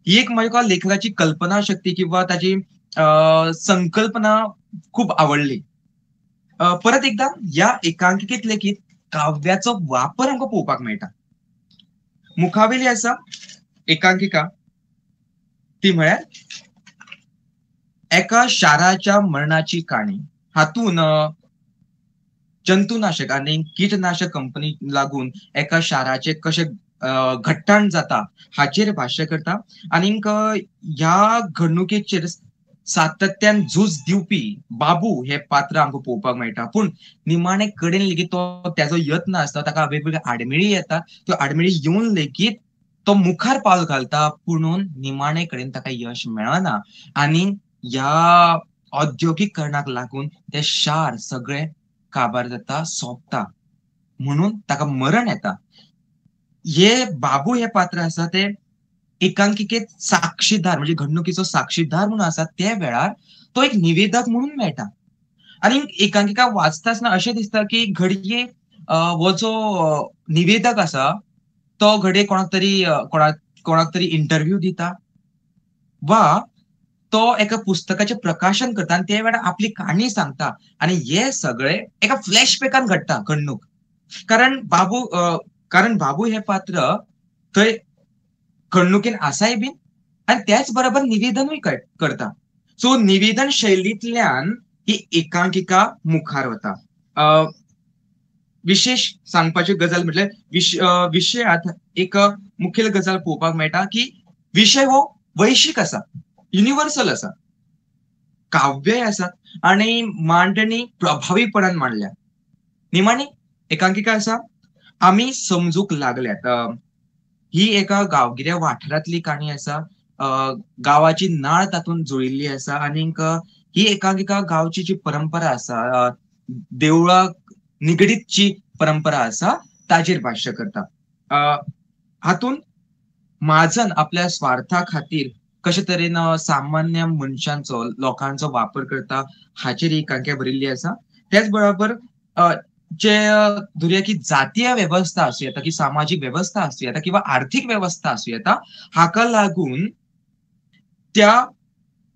ही एक म्हाका लेखकाची कल्पना शक्ती किंवा ताची संकल्पना खूब आवडली. परत एकदा ह्या एकांकिकेत लेगीत काव्याचो वापर आमकां पळोवपाक मेळटा. मुखावेली आसा एकांकिका, ती म्हळ्यार एका शाराच्या मरणाची काणी. हातून जंतुनाशक आनी कीटनाशक कंपनी लागून एका शाराचे कशें घट्टाण जाता हाचेर भाश्य करता आनीक ह्या घडणुकेचेर सातत्यान झूज दिवपी बाबू हे पात्र आमकां पळोवपाक मेळटा. पूण निमाणे कडेन लेगीत तो त्याचो यत्न आसता, ताका वेगवेगळे आडमेळी येता, त्यो आडमेळी येवन लेगीत तो मुखार पावल घालता, पुणून निमाणे कडेन ताका यश मेळना आनी ह्या औद्योगिकरणाक लागून ते शार सगळे काबार जाता, सोंपता, म्हणून ताका मरण येता. हे बाबू हे पात्र आसा ते एकांकिकेत साक्षीदार, म्हणजे घडणुकीचो साक्षीदार म्हणून आसा. त्या वेळार तो एक निवेदक म्हणून मेळटा. आनी एकांकिका वाचता आसतना अशें दिसता की घडये हो जो निवेदक आसा तो घडये कोणाक तरी कोणाक तरी इंटरव्यू दिता वा तो एका पुस्तकाचें प्रकाशन करता आनी त्या वेळार आपली काणी सांगता आनी हे सगळे एका फ्लॅशबॅकान घडटा घडणूक. कारण बाबू हे पात्र थंय घडणुकेन आसाय बीन आनी त्याच बरोबर निवेदनूय करता. सो निवेदन शैलींतल्यान ही एकांकिका मुखार वता. विशेष सांगपाची गजाल म्हटल्यार विशयात एक मुखेल गजाल पळोवपाक मेळटा की विशय हो वैश्वीक आसा, युनिवर्सल आसा, काव्यय आसा आनी मांडणी प्रभावीपणान मांडल्या. निमाणी एकांकिका आसा आमी समजूंक लागल्यात. ही एका गांवगिऱ्या वाठारांतली काणी आसा. गांवाची नाळ तातूंत जुळिल्ली आसा आनीक ही एकांकिका गांवची जी परंपरा आसा, देवळाक निगडीत जी परंपरा आसा ताजेर भाश्य करता. हातूंत म्हाजन आपल्या स्वार्था खातीर कशे तरेन सामान्य मनशांचो, लोकांचो वापर करता हाचेर ही एकांकिका बरयल्ली आसा. त्याच बरोबर जे धरुया की जातीय वेवस्था आसूं येता, की सामाजीक वेवस्था आसूं येता किंवा आर्थीक वेवस्था आसूं येता, हाका लागून त्या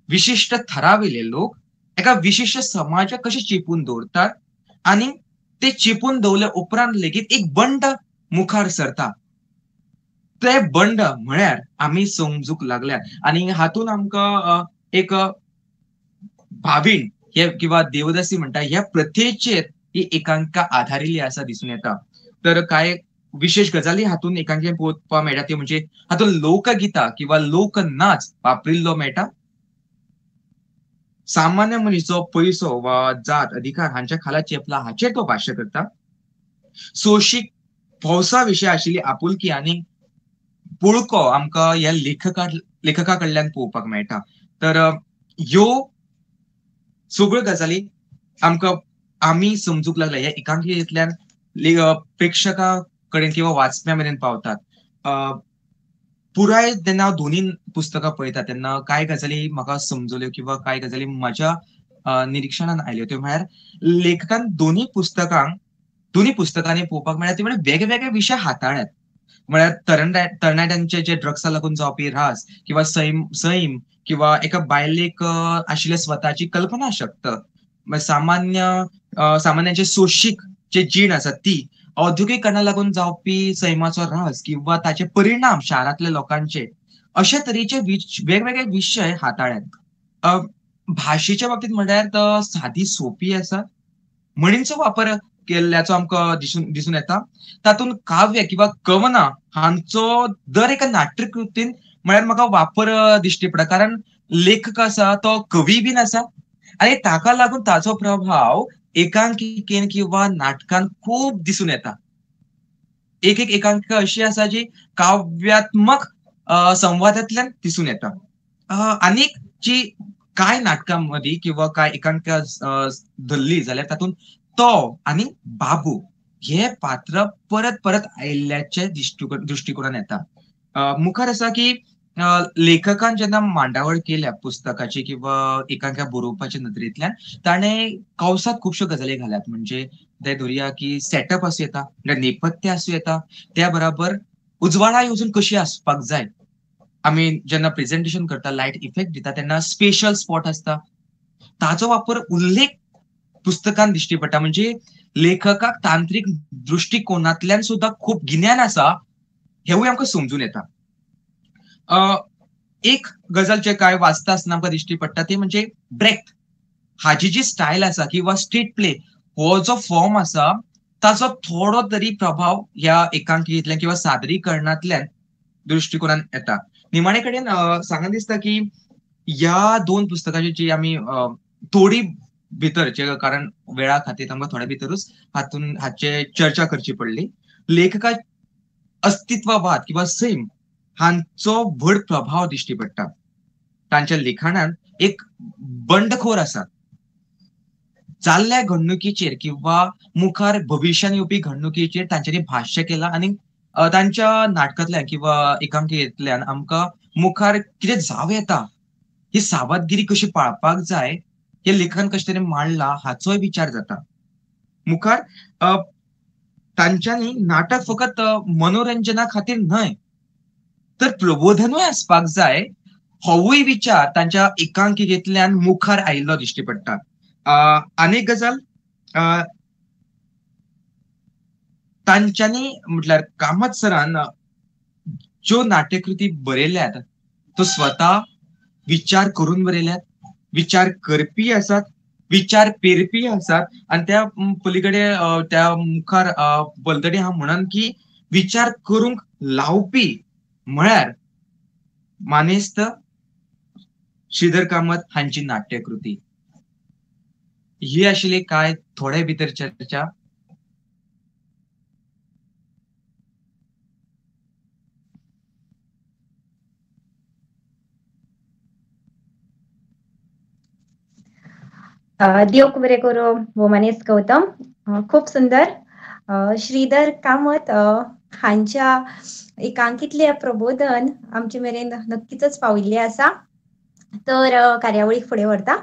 विशिश्ट थरावेले लोक एका विशिश्ट समाजाक कशे चेपून दवरतात आनी ते चेपून दवरले उपरांत लेगीत एक बंड मुखार सरता. ते बंड म्हळ्यार आमी समजूंक लागल्यात. आनी हातूंत आमकां एक भावीण हे किंवा देवदासी म्हणटा ह्या प्रथेचेर ही एकांकिका आधारिल्ली आसा दिसून येता. तर कांय विशेष गजाली हातूंत एकांकिकेन पळोवपाक मेळटा त्यो म्हणजे हातूंत लोकगितां किंवा लोकनाच वापरिल्लो मेळटा. सामान्य मनीसो पयसो वा जात अधिकार हांच्या खाला चेपला हाचेर तो भाश्य करता. सोशीक भौसा विशय आशिल्ली आपुलकी आनी पुळको आमकां ह्या लेखका कडल्यान पळोवपाक मेळटा. तर ह्यो सगळ्यो गजाली आमकां आमी समजूंक लागल्या ह्या एकांकिकेंतल्यान प्रेक्षका कडेन किंवा वाचप्या मेरेन पावतात. पुराय जेन्ना हांव दोनी पुस्तकां पळयता तेन्ना कांय गजाली म्हाका समजल्यो किंवा कांय गजाली म्हज्या निरिक्षणान आयल्यो त्यो म्हळ्यार लेखकान दोनी पुस्तकांनी पळोवपाक मेळ्ळ्या ते म्हळ्यार वेगवेगळे विशय हाताळ्यात. म्हळ्यार तरणाट्यांचे जे ड्रग्सा लागून जावपी ऱ्हास किंवा सैम किंवा एका बायलेक आशिल्ल्या स्वताची कल्पना शक्त, सामान्यांचे सोशीक जे जीण आसा ती, औद्योगिकरणा लागून जावपी सैमाचो ऱ्हास किंवा ताचे परिणाम शारांतल्या लोकांचे, अशे तरेचे वेगवेगळे विशय हाताळ्यात. भाशेच्या बाबतींत म्हळ्यार सादी सोपी आसा, म्हणींचो वापर केल्ल्याचो आमकां दिसून येता. तातूंत काव्य किंवा कवनां हांचो दर एका नाट्यकृतीन म्हळ्यार म्हाका वापर दिश्टी पडटा. कारण लेखक आसा तो कवी बीन आसा आनी ताका लागून ताचो प्रभाव एकांकिकेन किंवा नाटकान खूब दिसून येता. एक एक एकांकिका अशी आसा जी काव्यात्मक संवादांतल्यान दिसून येता. आनीक जी कांय नाटकां मदीं किंवा कांय एकांकिका धरली जाल्यार तातूंत तो आनी बाबू हे पात्र परत परत आयिल्ल्याचे दृश्टिकोणान येता. मुखार आसा की लेखकान जेन्ना मांडावळ केल्या पुस्तकाची किंवा एकांकिका बरोवपाच्या नदरेंतल्यान ताणें कंवसांत खुबश्यो गजाली घाल्यात. म्हणजे ते धरुया की सेटअप आसूं येता, म्हणजे नेपथ्य आसूं येता, त्या बराबर उजवाडा येवजण कशी आसपाक जाय, आमी जेन्ना प्रेझेंटेशन करता लायट इफेक्ट दिता तेन्ना स्पेशल स्पॉट आसता ताचो वापर उल्लेख पुस्तकान दिश्टी पडटा. म्हणजे लेखकाक तांत्रीक दृश्टिकोनांतल्यान सुद्दां खूब गिन्यान आसा हेवूय आमकां समजून येता. एक गजाल जे काय वाचता आसतना आमकां दिश्टी पडटा ती म्हणजे ब्रेक्ट हाजी जी स्टायल आसा किंवा स्ट्रीट प्ले हो जो फॉर्म आसा ताचो थोडो तरी प्रभाव ह्या एकांकिकेंतल्यान किंवा सादरीकरणांतल्यान दृश्टिकोनान येता. निमाणे कडेन सांगन दिसता की ह्या दोन पुस्तकांची जी आमी थोडी भितर, कारण वेळा खातीर आमकां थोड्या भितरूच हातून हाचे चर्चा करची पडली, लेखका अस्तित्ववाद किंवा सैम हांचो व्हड प्रभाव दिश्टी पडटा. तांच्या लिखाणान एक बंडखोर आसा, जाल्ल्या घडणुकीचेर किंवा मुखार भविश्यान येवपी घडणुकीचेर तांच्यांनी भाश्य केलां आनी तांच्या नाटकांतल्यान किंवा एकांकिकेंतल्यान आमकां मुखार कितें जावं येता, ही सावधगिरी कशी पाळपाक जाय हे लेखकान कशें तरेन मांडलां हाचोय विचार जाता. मुखार तांच्यांनी नाटक फकत मनोरंजना खातीर न्हय तर प्रबोधनूय आसपाक जाय होवूय विचार तांच्या एकांकिकेंतल्यान मुखार आयिल्लो दिश्टी पडटा. आनीक गजाल तांच्यांनी म्हटल्यार कामत सरान ज्यो नाट्यकृती बरयल्यात तो स्वता विचार करून बरयल्यात, विचार करपी आसात, विचार पेरपी आसात आनी त्या पलीकडे त्या मुखार पलतडी हांव म्हणन की विचार करूंक लावपी म्हळ्यार मानेस्त श्रीधर कामत हांची नाट्यकृती. ही आशिल्ली काय थोडे भितर चर्चा. देव बरें करूं भोवमानेस्त गौतम. खूब सुंदर श्रीधर कामत हांच्या एकांकीतले प्रबोधन आमचे मेरेन नक्कीच पाविल्ले आसा. तर कार्यावळीक फुडें व्हरता.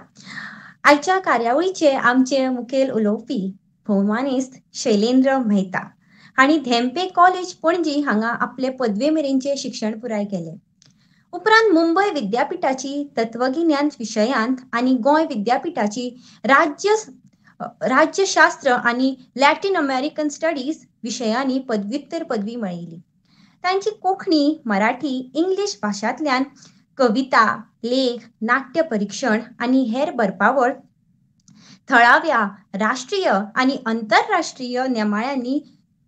आयच्या कार्यावळीचे आमचे मुखेल उलोवपी भोवमानेस्त शैलेंद्र मेहता हांणी धेंपे कॉलेज पणजी हांगा आपले पदवे मेरेनचे शिक्षण पुराय केले. उपरांत मुंबय विद्यापीठाची तत्वगिन्यान विशयांत आनी गोंय विद्यापीठाची राज्यशास्त्र आनी लॅटीन अमेरिकन स्टडीज विशयांनी पदव्युत्तर पदवी मेळयली. तांची कोंकणी, मराठी, इंग्लीश भाशांतल्यान कविता, लेख, नाट्य परिक्षण आनी हेर बरपावळ थळाव्या, राष्ट्रीय आनी अंतरराष्ट्रीय नेमाळ्यांनी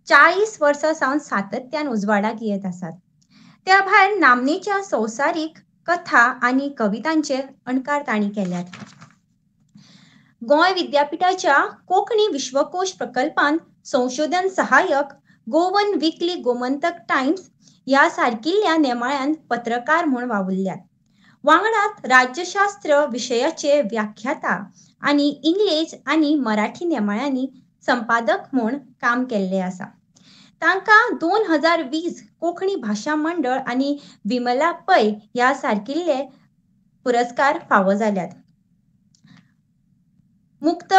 40 वर्सां सावन सातत्यान उजवाडाक येत आसात. त्या भायर नामनेच्या संवसारीक कथा आनी कवितांचे अणकार तांणी केल्यात. गोंय विद्यापीठाच्या कोंकणी विश्वकोश प्रकल्पांत संशोधन सहाय्यक, गोवन विकली गोमंतक टायम्स ह्या सारकिल्ल्या नेमाळ्यांत पत्रकार म्हूण वावुरल्यात. वांगडात राज्यशास्त्र विशयाचे व्याख्याता आनी इंग्लेज आनी मराठी नेमाळ्यांनी संपादक म्हूण काम केल्लें आसा. तांकां 2020 कोंकणी भाशा मंडळ आनी विमला पै ह्या सारकिल्ले पुरस्कार फावो जाल्यात. मुक्त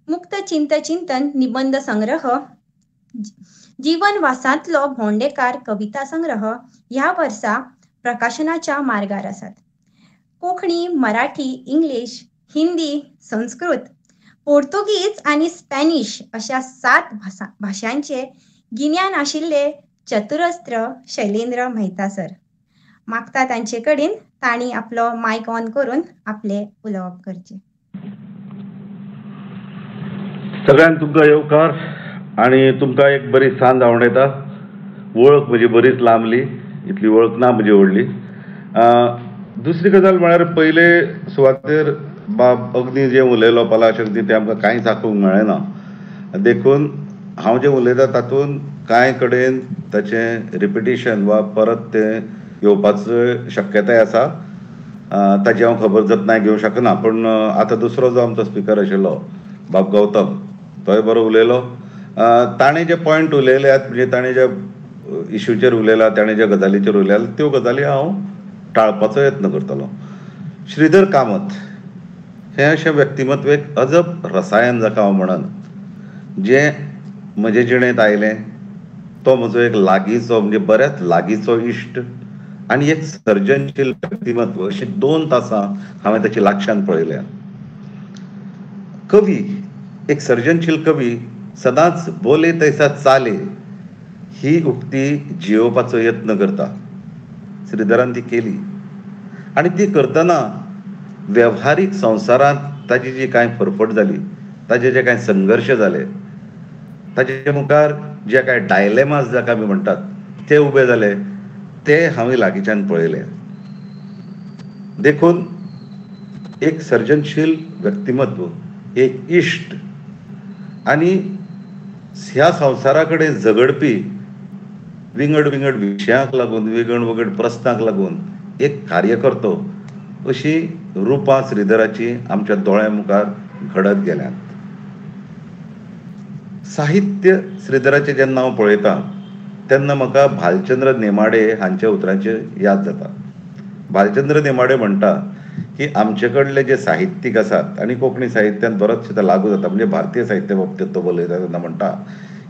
मुक्त चिंत चिंतन निबंद संग्रह, जीवनवासांतलो भोंवडेकार कविता संग्रह ह्या वर्सा प्रकाशनाच्या मार्गार आसात. कोंकणी, मराठी, इंग्लीश, हिंदी, संस्कृत, पोर्तुगीज आनी स्पॅनिश अशा 7 भाशांचे गिन्यान आशिल्ले चतुरस्त्र शैलेंद्र मेहता सर. मागता तांचे कडेन तांणी आपलो मायक ऑन करून आपले उलोवप करचे. सगळ्यांक तुमकां येवकार आनी तुमकां एक बरी सांज आवडटा. वळख म्हजी बरीच लांबली, इतली वळख ना म्हजी व्हडली. दुसरी गजाल म्हळ्यार पयले सुवातेर बाब अग्नी जें उलयलो पलाश अग्नी तें आमकां कांयच आयकूंक मेळ्ळें ना, देखून हांव जें उलयता तातूंत कांय कडेन ताचें रिपिटिशन वा परत तें येवपाचो शक्यताय आसा, ताची हांव खबर जतनाय घेवंक शकना. पूण आतां दुसरो जो आमचो स्पिकर आशिल्लो बाब गौतम, तोय बरो उलयलो. ताणें जे पॉयंट उलयल्यात म्हणजे ताणें जे इशूचेर उलयला, ताणें ज्या गजालीचेर उलयला त्यो गजाली हांव टाळपाचो यत्न करतलो. श्रीधर कामत हें अशें व्यक्तिमत्व एक अजब रसायन जाका हांव म्हणन, जें म्हजे जिणेंत आयलें. तो म्हजो एक लागींचो, म्हणजे बऱ्याच लागींचो इश्ट आनी एक सर्जनशील व्यक्तिमत्व अशी 2 तासां हांवें ताची लागच्यान पळयल्या. कवी, एक सर्जनशील कवी सदांच बोले तैसा चाले ही उक्ती जियोवपाचो यत्न करता. श्रीधरान ती केली आनी ती करतना वेव्हारीक संवसारांत ताजी जी कांय फरफट जाली, ताजे जे कांय संघर्श जाले, ताजे मुखार जे कांय डायलेमास जाका आमी म्हणटात ते उबे जाले, ते हांवें लागींच्यान पळयले. देखून एक सर्जनशील व्यक्तिमत्व, एक इश्ट आनी ह्या संवसारा कडेन झगडपी विंगड विंगड विशयांक लागून, विंगड विंगड प्रस्नांक लागून एक कार्यकर्तो अशी रुपां श्रीधराची आमच्या दोळ्यां मुखार घडत गेल्यांत. साहित्य श्रीधराचें जेन्ना हांव पळयतां तेन्ना म्हाका भालचंद्र नेमाडे हांच्या उतरांची याद जाता. भालचंद्र नेमाडे म्हणटा की आमचे कडले जे साहित्यीक आसात, आनी कोंकणी साहित्यांत बरोचशें तें लागू जाता, म्हणजे भारतीय साहित्या बाबतींत तो बरयता तेन्ना म्हणटा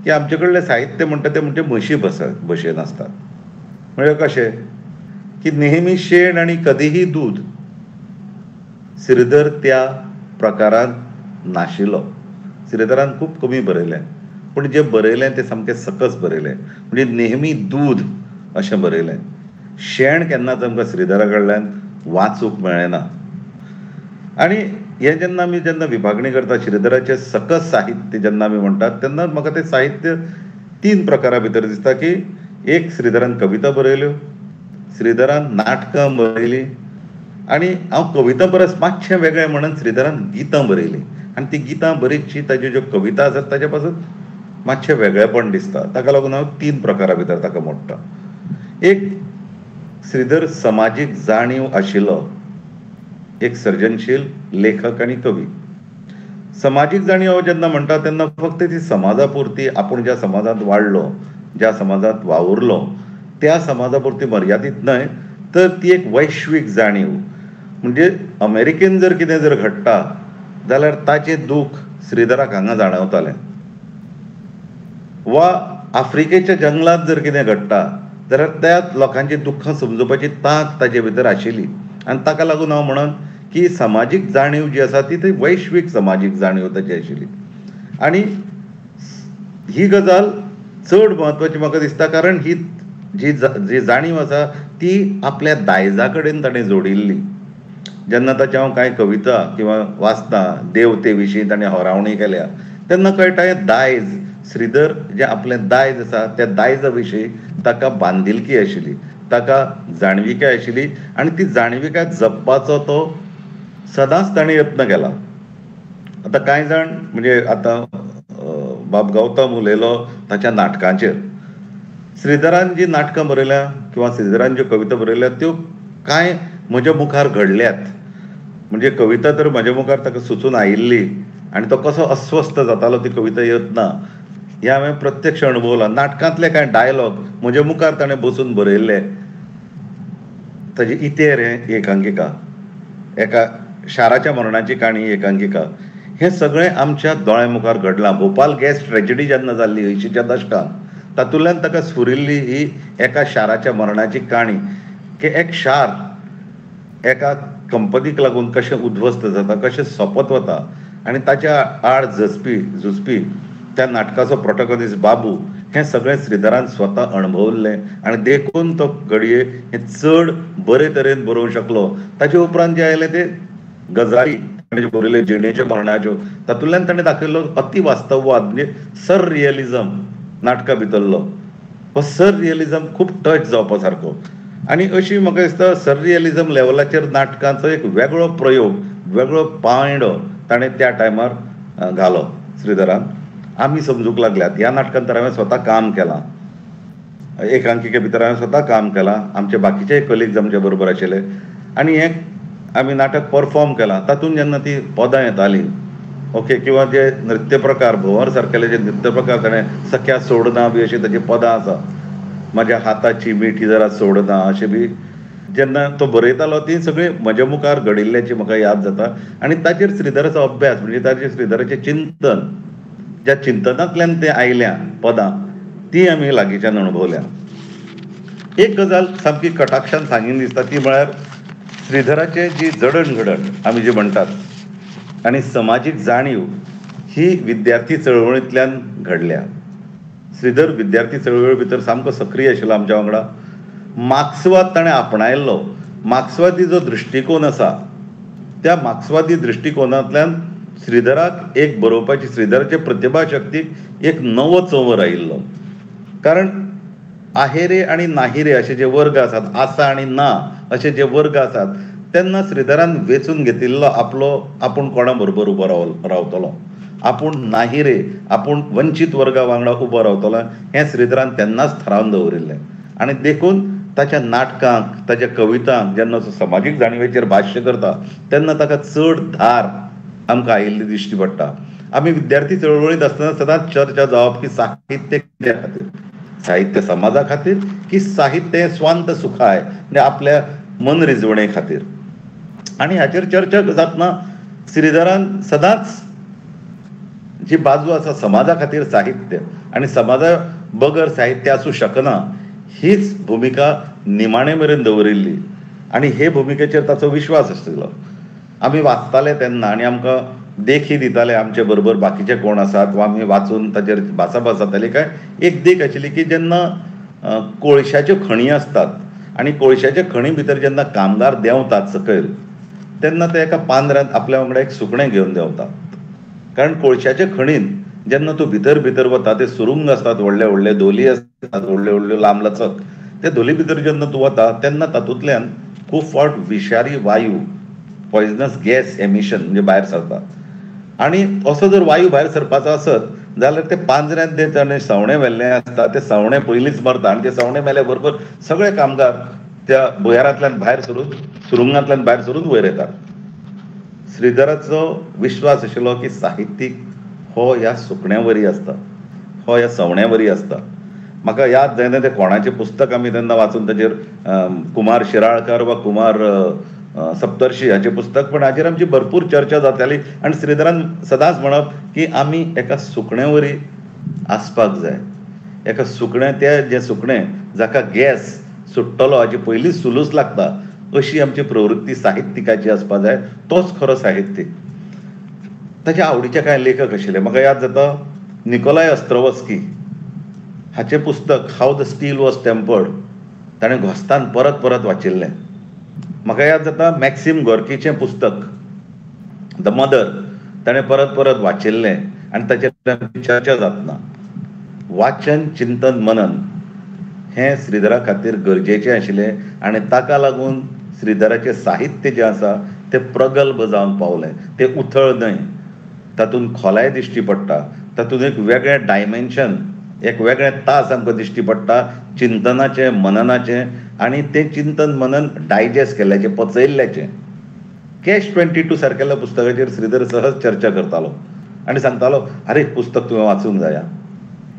की आमचे कडले साहित्य म्हणटा तें म्हणजे म्हशी भशेन आसतात. म्हणजे कशें की नेहमी शेण आनी कधीही दूद. श्रीधर त्या प्रकारांत नाशिल्लो. श्रीधरान खूब कमी बरयलें, पूण जें बरयलें तें सामकें सकस बरयलें, म्हणजे नेहमी दूद अशें बरयलें. शेण केन्नाच आमकां श्रीधरा कडल्यान वाचूंक मेळ्ळें ना. आनी हें जेन्ना आमी जेन्ना विभागणी करता श्रीधराचें सकस साहित्य जेन्ना आमी म्हणटात तेन्ना म्हाका तें साहित्य 3 प्रकारा भितर दिसता. की एक, श्रीधरान कविता बरयल्यो, श्रीधरान नाटकां बरयलीं, आनी हांव कविता परस मातशें वेगळें म्हणून श्रीधरान गितां बरयलीं. आनी ती गितां बरीचशीं ताज्यो ज्यो कविता आसात ताजे पासून मातशें वेगळेपण दिसता. ताका लागून हांव 3 प्रकारा भितर ताका मोडटा. एक, श्रीधर समाजीक जाणीव आशिल्लो एक सर्जनशील लेखक आनी कवी. समाजीक जाणीव हांव जेन्ना म्हणटा तेन्ना फक्त ती समाजा पुरती, आपूण ज्या समाजांत वाडलो, ज्या समाजांत वावुरलो त्या समाजा पुरती मर्यादीत न्हय, तर ती एक वैश्वीक जाणीव. म्हणजे अमेरिकेन जर कितें जर घडटा जाल्यार ताचें दूख श्रीधराक हांगा जाणवतालें, वा आफ्रिकेच्या जंगलांत जर कितें घडटा जाल्यार त्या लोकांची दुख्खां समजुपाची तांक ताजे भितर आशिल्ली. आनी ताका लागून हांव म्हणन की समाजीक जाणीव जी आसा ती ती वैश्वीक समाजीक जाणीव ताची आशिल्ली. आनी ही गजाल चड म्हत्वाची म्हाका दिसता, कारण ही जी जी जाणीव आसा ती आपल्या दायजा कडेन ताणें जोडिल्ली. जेन्ना ताच्या हांव कांय कविता किंवा वाचता देवते विशीं ताणें होरावणी केल्या तेन्ना कळटा हें दायज, श्रीधर जें आपलें दायज आसा त्या दायजा विशीं ताका बांदिलकी आशिल्ली, ताका जाणविकाय आशिल्ली आनी ती जाणविकाय जपपाचो तो सदांच ताणें यत्न केला. आतां कांय जाण म्हणजे आतां बाब गौतम उलयलो ताच्या नाटकांचेर. श्रीधरान जी नाटकां बरयल्या किंवा श्रीधरान ज्यो कविता बरयल्या त्यो कांय म्हज्या मुखार घडल्यात. म्हणजे कविता तर म्हज्या मुखार ताका सुचून आयिल्ली आनी तो कसो अस्वस्थ जातालो ती कविता येतना हें हांवें प्रत्यक्ष अणभवलां. नाटकांतले कांय डायलॉग म्हज्या मुखार ताणें बसून बरयल्ले. ताजी इतेर हें एकांकिका, एका शाराच्या मरणाची काणी एकांकिका, हें सगळें आमच्या दोळ्यां मुखार घडलां. भोपाल गॅस ट्रेजिडी जेन्ना जाल्ली 80च्या दशकांत तातूंतल्यान ताका स्फुरिल्ली ही एका शाराच्या मरणाची काणी, की एक शार एका कंपनीक लागून कशें उद्ध्वस्त जाता, कशें सोंपत वता आनी ताच्या आड झुजपी त्या नाटकाचो प्रोटोगोनिस्ट बाबू, हें सगळें श्रीधरान स्वता अणभवल्लें आनी देखून तो घडये हें चड बरे तरेन बरोवंक शकलो. ताचे उपरांत जें आयलें ते गजाली ताणें बरयल्यो जिणेच्यो मरणाच्यो, तातूंतल्यान ताणें दाखयल्लो अतिवास्तववाद, म्हणजे सर रियलिजम नाटका भितरलो हो सर रियलिजम खूब टच जावपा सारको. आनी अशी म्हाका दिसता सर रियलिजम लेवलाचेर नाटकांचो एक वेगळो प्रयोग, वेगळो पांयडो ताणें त्या टायमार घालो श्रीधरान. आमी समजूंक लागल्यात ह्या नाटकान तर हांवें स्वता काम केलां, एकांकिके भितर हांवें स्वता काम केलां, आमचे बाकीचे कलिग्स आमचे बरोबर आशिल्ले आनी हें आमी नाटक परफॉर्म केलां. तातूंत जेन्ना ती पदां येतालीं ओके, किंवा जे नृत्य प्रकार भोंवर सारकेले जे नृत्य प्रकार ताणें सख्या सोडना बी अशी ताजी पदां आसा, म्हाज्या हाताची मिठी जरा सोडना अशें बी जेन्ना तो बरयतालो ती सगळी म्हज्या मुखार घडिल्ल्याची म्हाका याद जाता. आनी ताचेर श्रीधराचो अभ्यास म्हणजे ताचेर श्रीधराचें चिंतन, ज्या चिंतनांतल्यान तें आयल्या पदां ती आमी लागींच्यान अणभवल्या. एक गजाल सामकी कटाक्षान सांगीन दिसता ती म्हळ्यार श्रीधराचे जी जडणघडण आमी जी म्हणटात आनी समाजीक जाणीव ही विद्यार्थी चळवळींतल्यान घडल्या. श्रीधर विद्यार्थी चळवळी भितर सामको सक्रीय आशिल्लो आमच्या वांगडा. मार्क्सवाद ताणें आपणायल्लो. मार्क्सवादी जो दृश्टिकोन आसा त्या मार्क्सवादी दृश्टिकोनांतल्यान श्रीधराक एक बरोवपाची, श्रीधराचे प्रतिभा शक्तीक एक नवो चंवर आयिल्लो. कारण आहेरे आनी नाहिरे अशे जे वर्ग आसात, आसा आनी ना अशे जे वर्ग आसात, तेन्ना श्रीधरान वेंचून घेतिल्लो आपलो आपूण कोणा बरोबर उबो रावतलो, आपूण नाहिरे, आपूण वंचीत वर्गा वांगडा उबो रावतलो हें श्रीधरान तेन्नाच थारावन दवरिल्लें. आनी देखून ताच्या नाटकांक, ताच्या कवितांक जेन्ना समाजीक जाणिवेचेर भाश्य करता तेन्ना ताका चड धार आमकां आयिल्ली दिश्टी पडटा. आमी विद्यार्थी चळवळींत आसतना सदांच चर्चा जावप की साहित्य कित्या खातीर, साहित्य समाजा खातीर की साहित्य हें स्वांत सुखाय म्हणजे आपल्या मनरिजवणे खातीर. आनी हाचेर चर्चा जातना श्रीधरान सदांच जी बाजू आसा समाजा खातीर साहित्य आनी समाजा बगर साहित्य आसूं शकना हीच भुमिका निमाणे मेरेन दवरिल्ली आनी हे भुमिकेचेर ताचो विश्वास आशिल्लो. आमी वाचताले तेन्ना आनी आमकां देखी दिताले आमचे बरोबर बाकीचे कोण आसात वा आमी वाचून ताचेर भासाभास जाताली. काय एक देख आशिल्ली की जेन्ना कोळशाच्यो खणी आसतात आनी कोळशाच्या खणी भितर जेन्ना कामगार देंवतात सकयल तेन्ना ते एका पांदऱ्यांत आपल्या वांगडा एक सुकणें घेवन देंवतात. कारण कोळशाच्या खणीन जेन्ना तूं भितर भितर वता ते सुरुंग आसतात, व्हडले व्हडले धोली आसतात, व्हडल्यो व्हडल्यो लांबलचक, ते धोली भितर जेन्ना तूं वता तेन्ना तातूंतल्यान खूब फावट विशारी वायू, पॉयजनस गॅस एमिशन म्हणजे भायर सरता. आनी असो जर वायू भायर सरपाचो आसत जाल्यार ते पांजऱ्यांत जे ताणें सवणें व्हेल्लें आसता ते सवणें पयलींच मरता आनी ते सवणें मेल्या बरोबर सगळे कामगार त्या भुंयारांतल्यान भायर सरून, सुरुंगांतल्यान भायर सरून वयर येतात. श्रीधराचो विश्वास आशिल्लो की साहित्यीक हो ह्या सुकण्या वरी आसता, हो ह्या सवण्या वरी आसता. म्हाका याद जायना तें कोणाचें पुस्तक आमी तेन्ना वाचून ताचेर कुमार शिराळकर वा कुमार सप्तर्शी हाचें पुस्तक, पण हाचेर आमची भरपूर चर्चा जाताली. आनी श्रीधरान सदांच म्हणप की आमी एका सुकण्या वरी आसपाक जाय. एका सुकणें, तें जें सुकणें जाका गॅस सुट्टलो हाची पयलींच सुलूस लागता अशी आमची प्रवृत्ती साहित्यिकाची आसपाक जाय, तोच खरो साहित्यीक. ताच्या आवडीचे कांय लेखक आशिल्ले. म्हाका याद जाता निकोलाय अस्त्रोवस्की हाचें पुस्तक how the steel was tempered ताणें घोस्तान परत परत वाचिल्लें. म्हाका याद जाता मॅक्सिम गोर्कीचें पुस्तक the mother ताणें परत परत वाचिल्लें आनी ताचेर चर्चा जातना. वाचन, चिंतन, मनन हें श्रीधरा खातीर गरजेचें आशिल्लें आनी ताका लागून श्रीधराचें साहित्य जें आसा तें प्रगल्भ जावन पावलें. तें उथळ न्हय, तातूंत खोलाय दिश्टी पडटा, तातूंत एक वेगळें डायमेन्शन, एक वेगळें तास आमकां दिश्टी पडटा चिंतनाचें, मननाचें, आनी तें चिंतन मनन डायजेस्ट केल्ल्याचें, पचयल्ल्याचें. कॅश 22 सारकेल्या पुस्तकाचेर श्रीधर सहज चर्चा करतालो आनी सांगतालो, आरे पुस्तक तुवें वाचूंक जाया.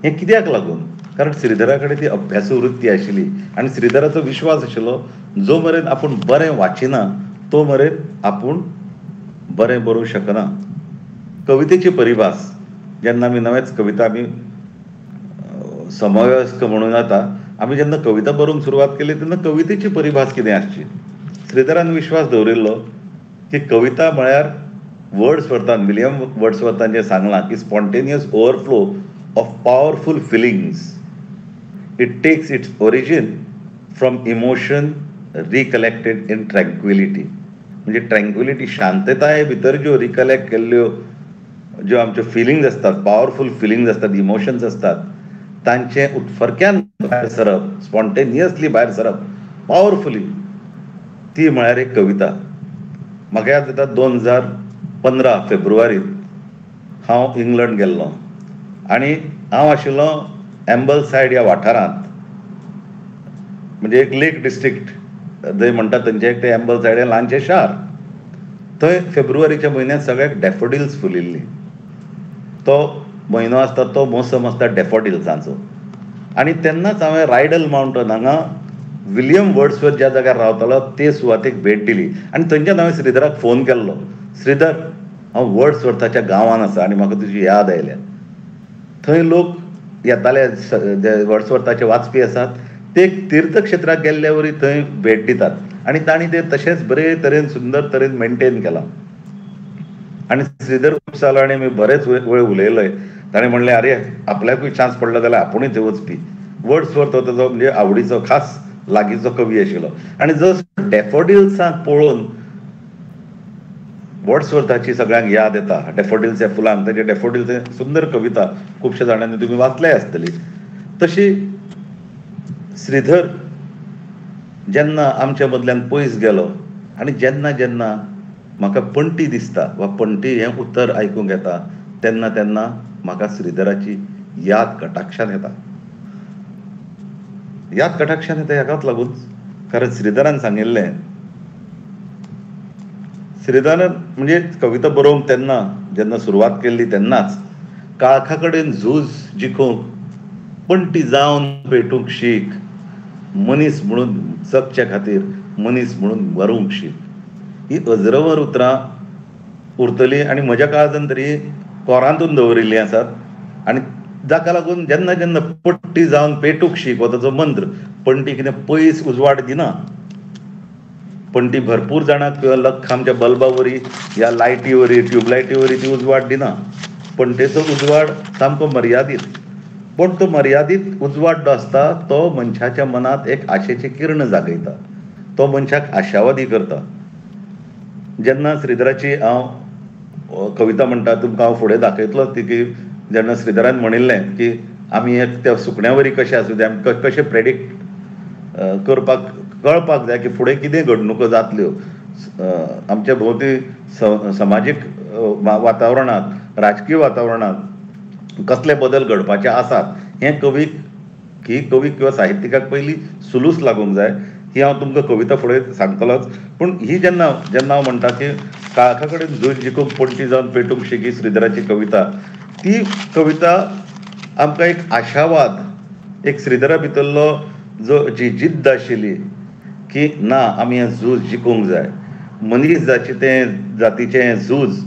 हें कित्याक लागून? कारण श्रीधरा कडेन ती अभ्यासू वृत्ती आशिल्ली आनी श्रीधराचो विश्वास आशिल्लो जो मेरेन आपूण बरें वाचिना तो मेरेन आपूण बरें बरोवंक शकना. कवितेची परिभास जेन्ना आमी नवेच कविता आमी समवयस्क म्हणून जाता, आमी जेन्ना कविता बरोवंक सुरवात केली तेन्ना कवितेची परिभास कितें आसची, श्रीधरान विश्वास दवरिल्लो की कविता म्हळ्यार वर्ड्सवर्थान, विलियम वर्ड्सवर्थान जें सांगलां की spontaneous overflow of powerful feelings, it takes its origin from emotion recollected in tranquillity. म्हणजे ट्रँक्विलिटी, शांतताये भितर ज्यो रिकलेक्ट केल्ल्यो ज्यो आमच्यो फिलिंग्स आसतात, पावरफूल फिलिंग्स आसतात, इमोशन्स आसतात, तांचें उत्फर्क्यान भायर सरप, स्पॉन्टेनियसली भायर सरप पावरफुली, ती म्हळ्यार एक कविता. म्हाका याद जाता 2015 फेब्रुवारीत हांव इंग्लंड गेल्लो आनी हांव आशिल्लो एम्बल सायड ह्या वाठारांत, म्हणजे एक लेक डिस्ट्रिक्ट जंय म्हणटात थंयचें एक तें एम्बल सायड हें ल्हानशें शार. थंय फेब्रुवारीच्या म्हयन्यांत सगळ्याक डॅफोडिल्स फुलिल्लीं. तो म्हयनो आसता, तो मोसम आसता डॅफोडिल्सांचो. आनी तेन्नाच हांवें रायडल माउंटन हांगा विलियम वर्ड्सवर्थ ज्या जाग्यार रावतालो ते सुवातेक भेट दिली आनी थंयच्यान हांवें श्रीधराक फोन केल्लो, श्रीधर हांव वर्ड्सवर्थाच्या गांवान आसा आनी म्हाका तुजी याद आयल्या. थंय लोक येताले, वर्ड्सवर्थाचे वाचपी आसात, ते तीर्थक्षेत्राक गेल्ले वरी थंय भेट दितात आनी तांणी ते तशेंच बरे तरेन सुंदर तरेन मेनटेन केलां. आनी श्रीधर जालो आनी आमी बरेच वेळ उलयले. ताणें म्हणलें अरे आपल्याकूय चान्स पडलो जाल्यार आपुणूय थंय वचपी. वर्ड्सवर्थ हो ताजो म्हणजे आवडीचो खास लागींचो कवी आशिल्लो. आनी जसो डॅफोडिल्सांक पळोवन वर्ड्सवर्थाची सगळ्यांक याद येता, डॅफोडिल्स ह्या फुलांक, ताचे डॅफोडिल्स सुंदर कविता खुबश्या जाणांनी तुमी वाचल्याय आसतली. तशी श्रीधर जेन्ना आमच्या मदल्यान पयस गेलो आनी जेन्ना जेन्ना म्हाका पणटी दिसता वा पणटी हें उतर आयकूंक येता तेन्ना तेन्ना म्हाका श्रीधराची याद कटाक्षान येता. याद कटाक्षान येता ह्याकाच लागून, कारण श्रीधरान सांगिल्लें, श्रीधरान म्हणजे कविता बरोवंक तेन्ना जेन्ना सुरवात केल्ली तेन्नाच काळखा कडेन झूज जिखूंक पणटी जावन पेटूंक शीक, मनीस म्हणून जगचे खातीर मनीस म्हणून मरूंक शीक. ही अजरंवर उतरां उरतली आनी म्हज्या काळजान तरी कोरांतून दवरिल्लीं आसात. आनी जाका लागून जेन्ना जेन्ना पट्टी जावन पेटूंक शीक हो ताचो मंत्र. पणटी कितें पयस उजवाड दिना, पणटी भरपूर जाणांक लख आमच्या बल्बा वरी ह्या लायटी वरी ट्युबलायटी वरी ती उजवाड दिना. पणटेचो उजवाड सामको मर्यादीत, पूण तो मर्यादीत उजवाड जो आसता तो मनशाच्या मनांत एक आशेचें किर्ण जागयता, तो मनशाक आशावादी करता. जेन्ना श्रीधराची हांव कविता म्हणटा तुमकां हांव फुडें दाखयतलो ती, की जेन्ना श्रीधरान म्हणिल्लें की आमी एक त्या सुकण्या वरी कशें आसूं जाय, आमी कशें प्रेडिक्ट करपाक कळपाक जाय की फुडें कितें घडणुको जातल्यो आमच्या भोंवती समाजीक वातावरणांत, राजकीय वातावरणांत कसले बदल घडपाचे आसात हें कवीक, ही कवीक किंवा साहित्यिकाक पयलीं सुलूस लागूंक जाय. ही हांव तुमकां कविता फुडें सांगतलोच. पूण ही जेन्ना जेन्ना हांव म्हणटा की काळखा कडेन झूज जिखूंक पणटी जावन पेटूंक शीक ही श्रीधराची कविता, ती कविता आमकां एक आशावाद, एक श्रीधरा भितरलो जो जी जिद्द आशिल्ली की ना आमी हें झूज जिखूंक जाय, मनीस जाचे तें जातीचें झूज,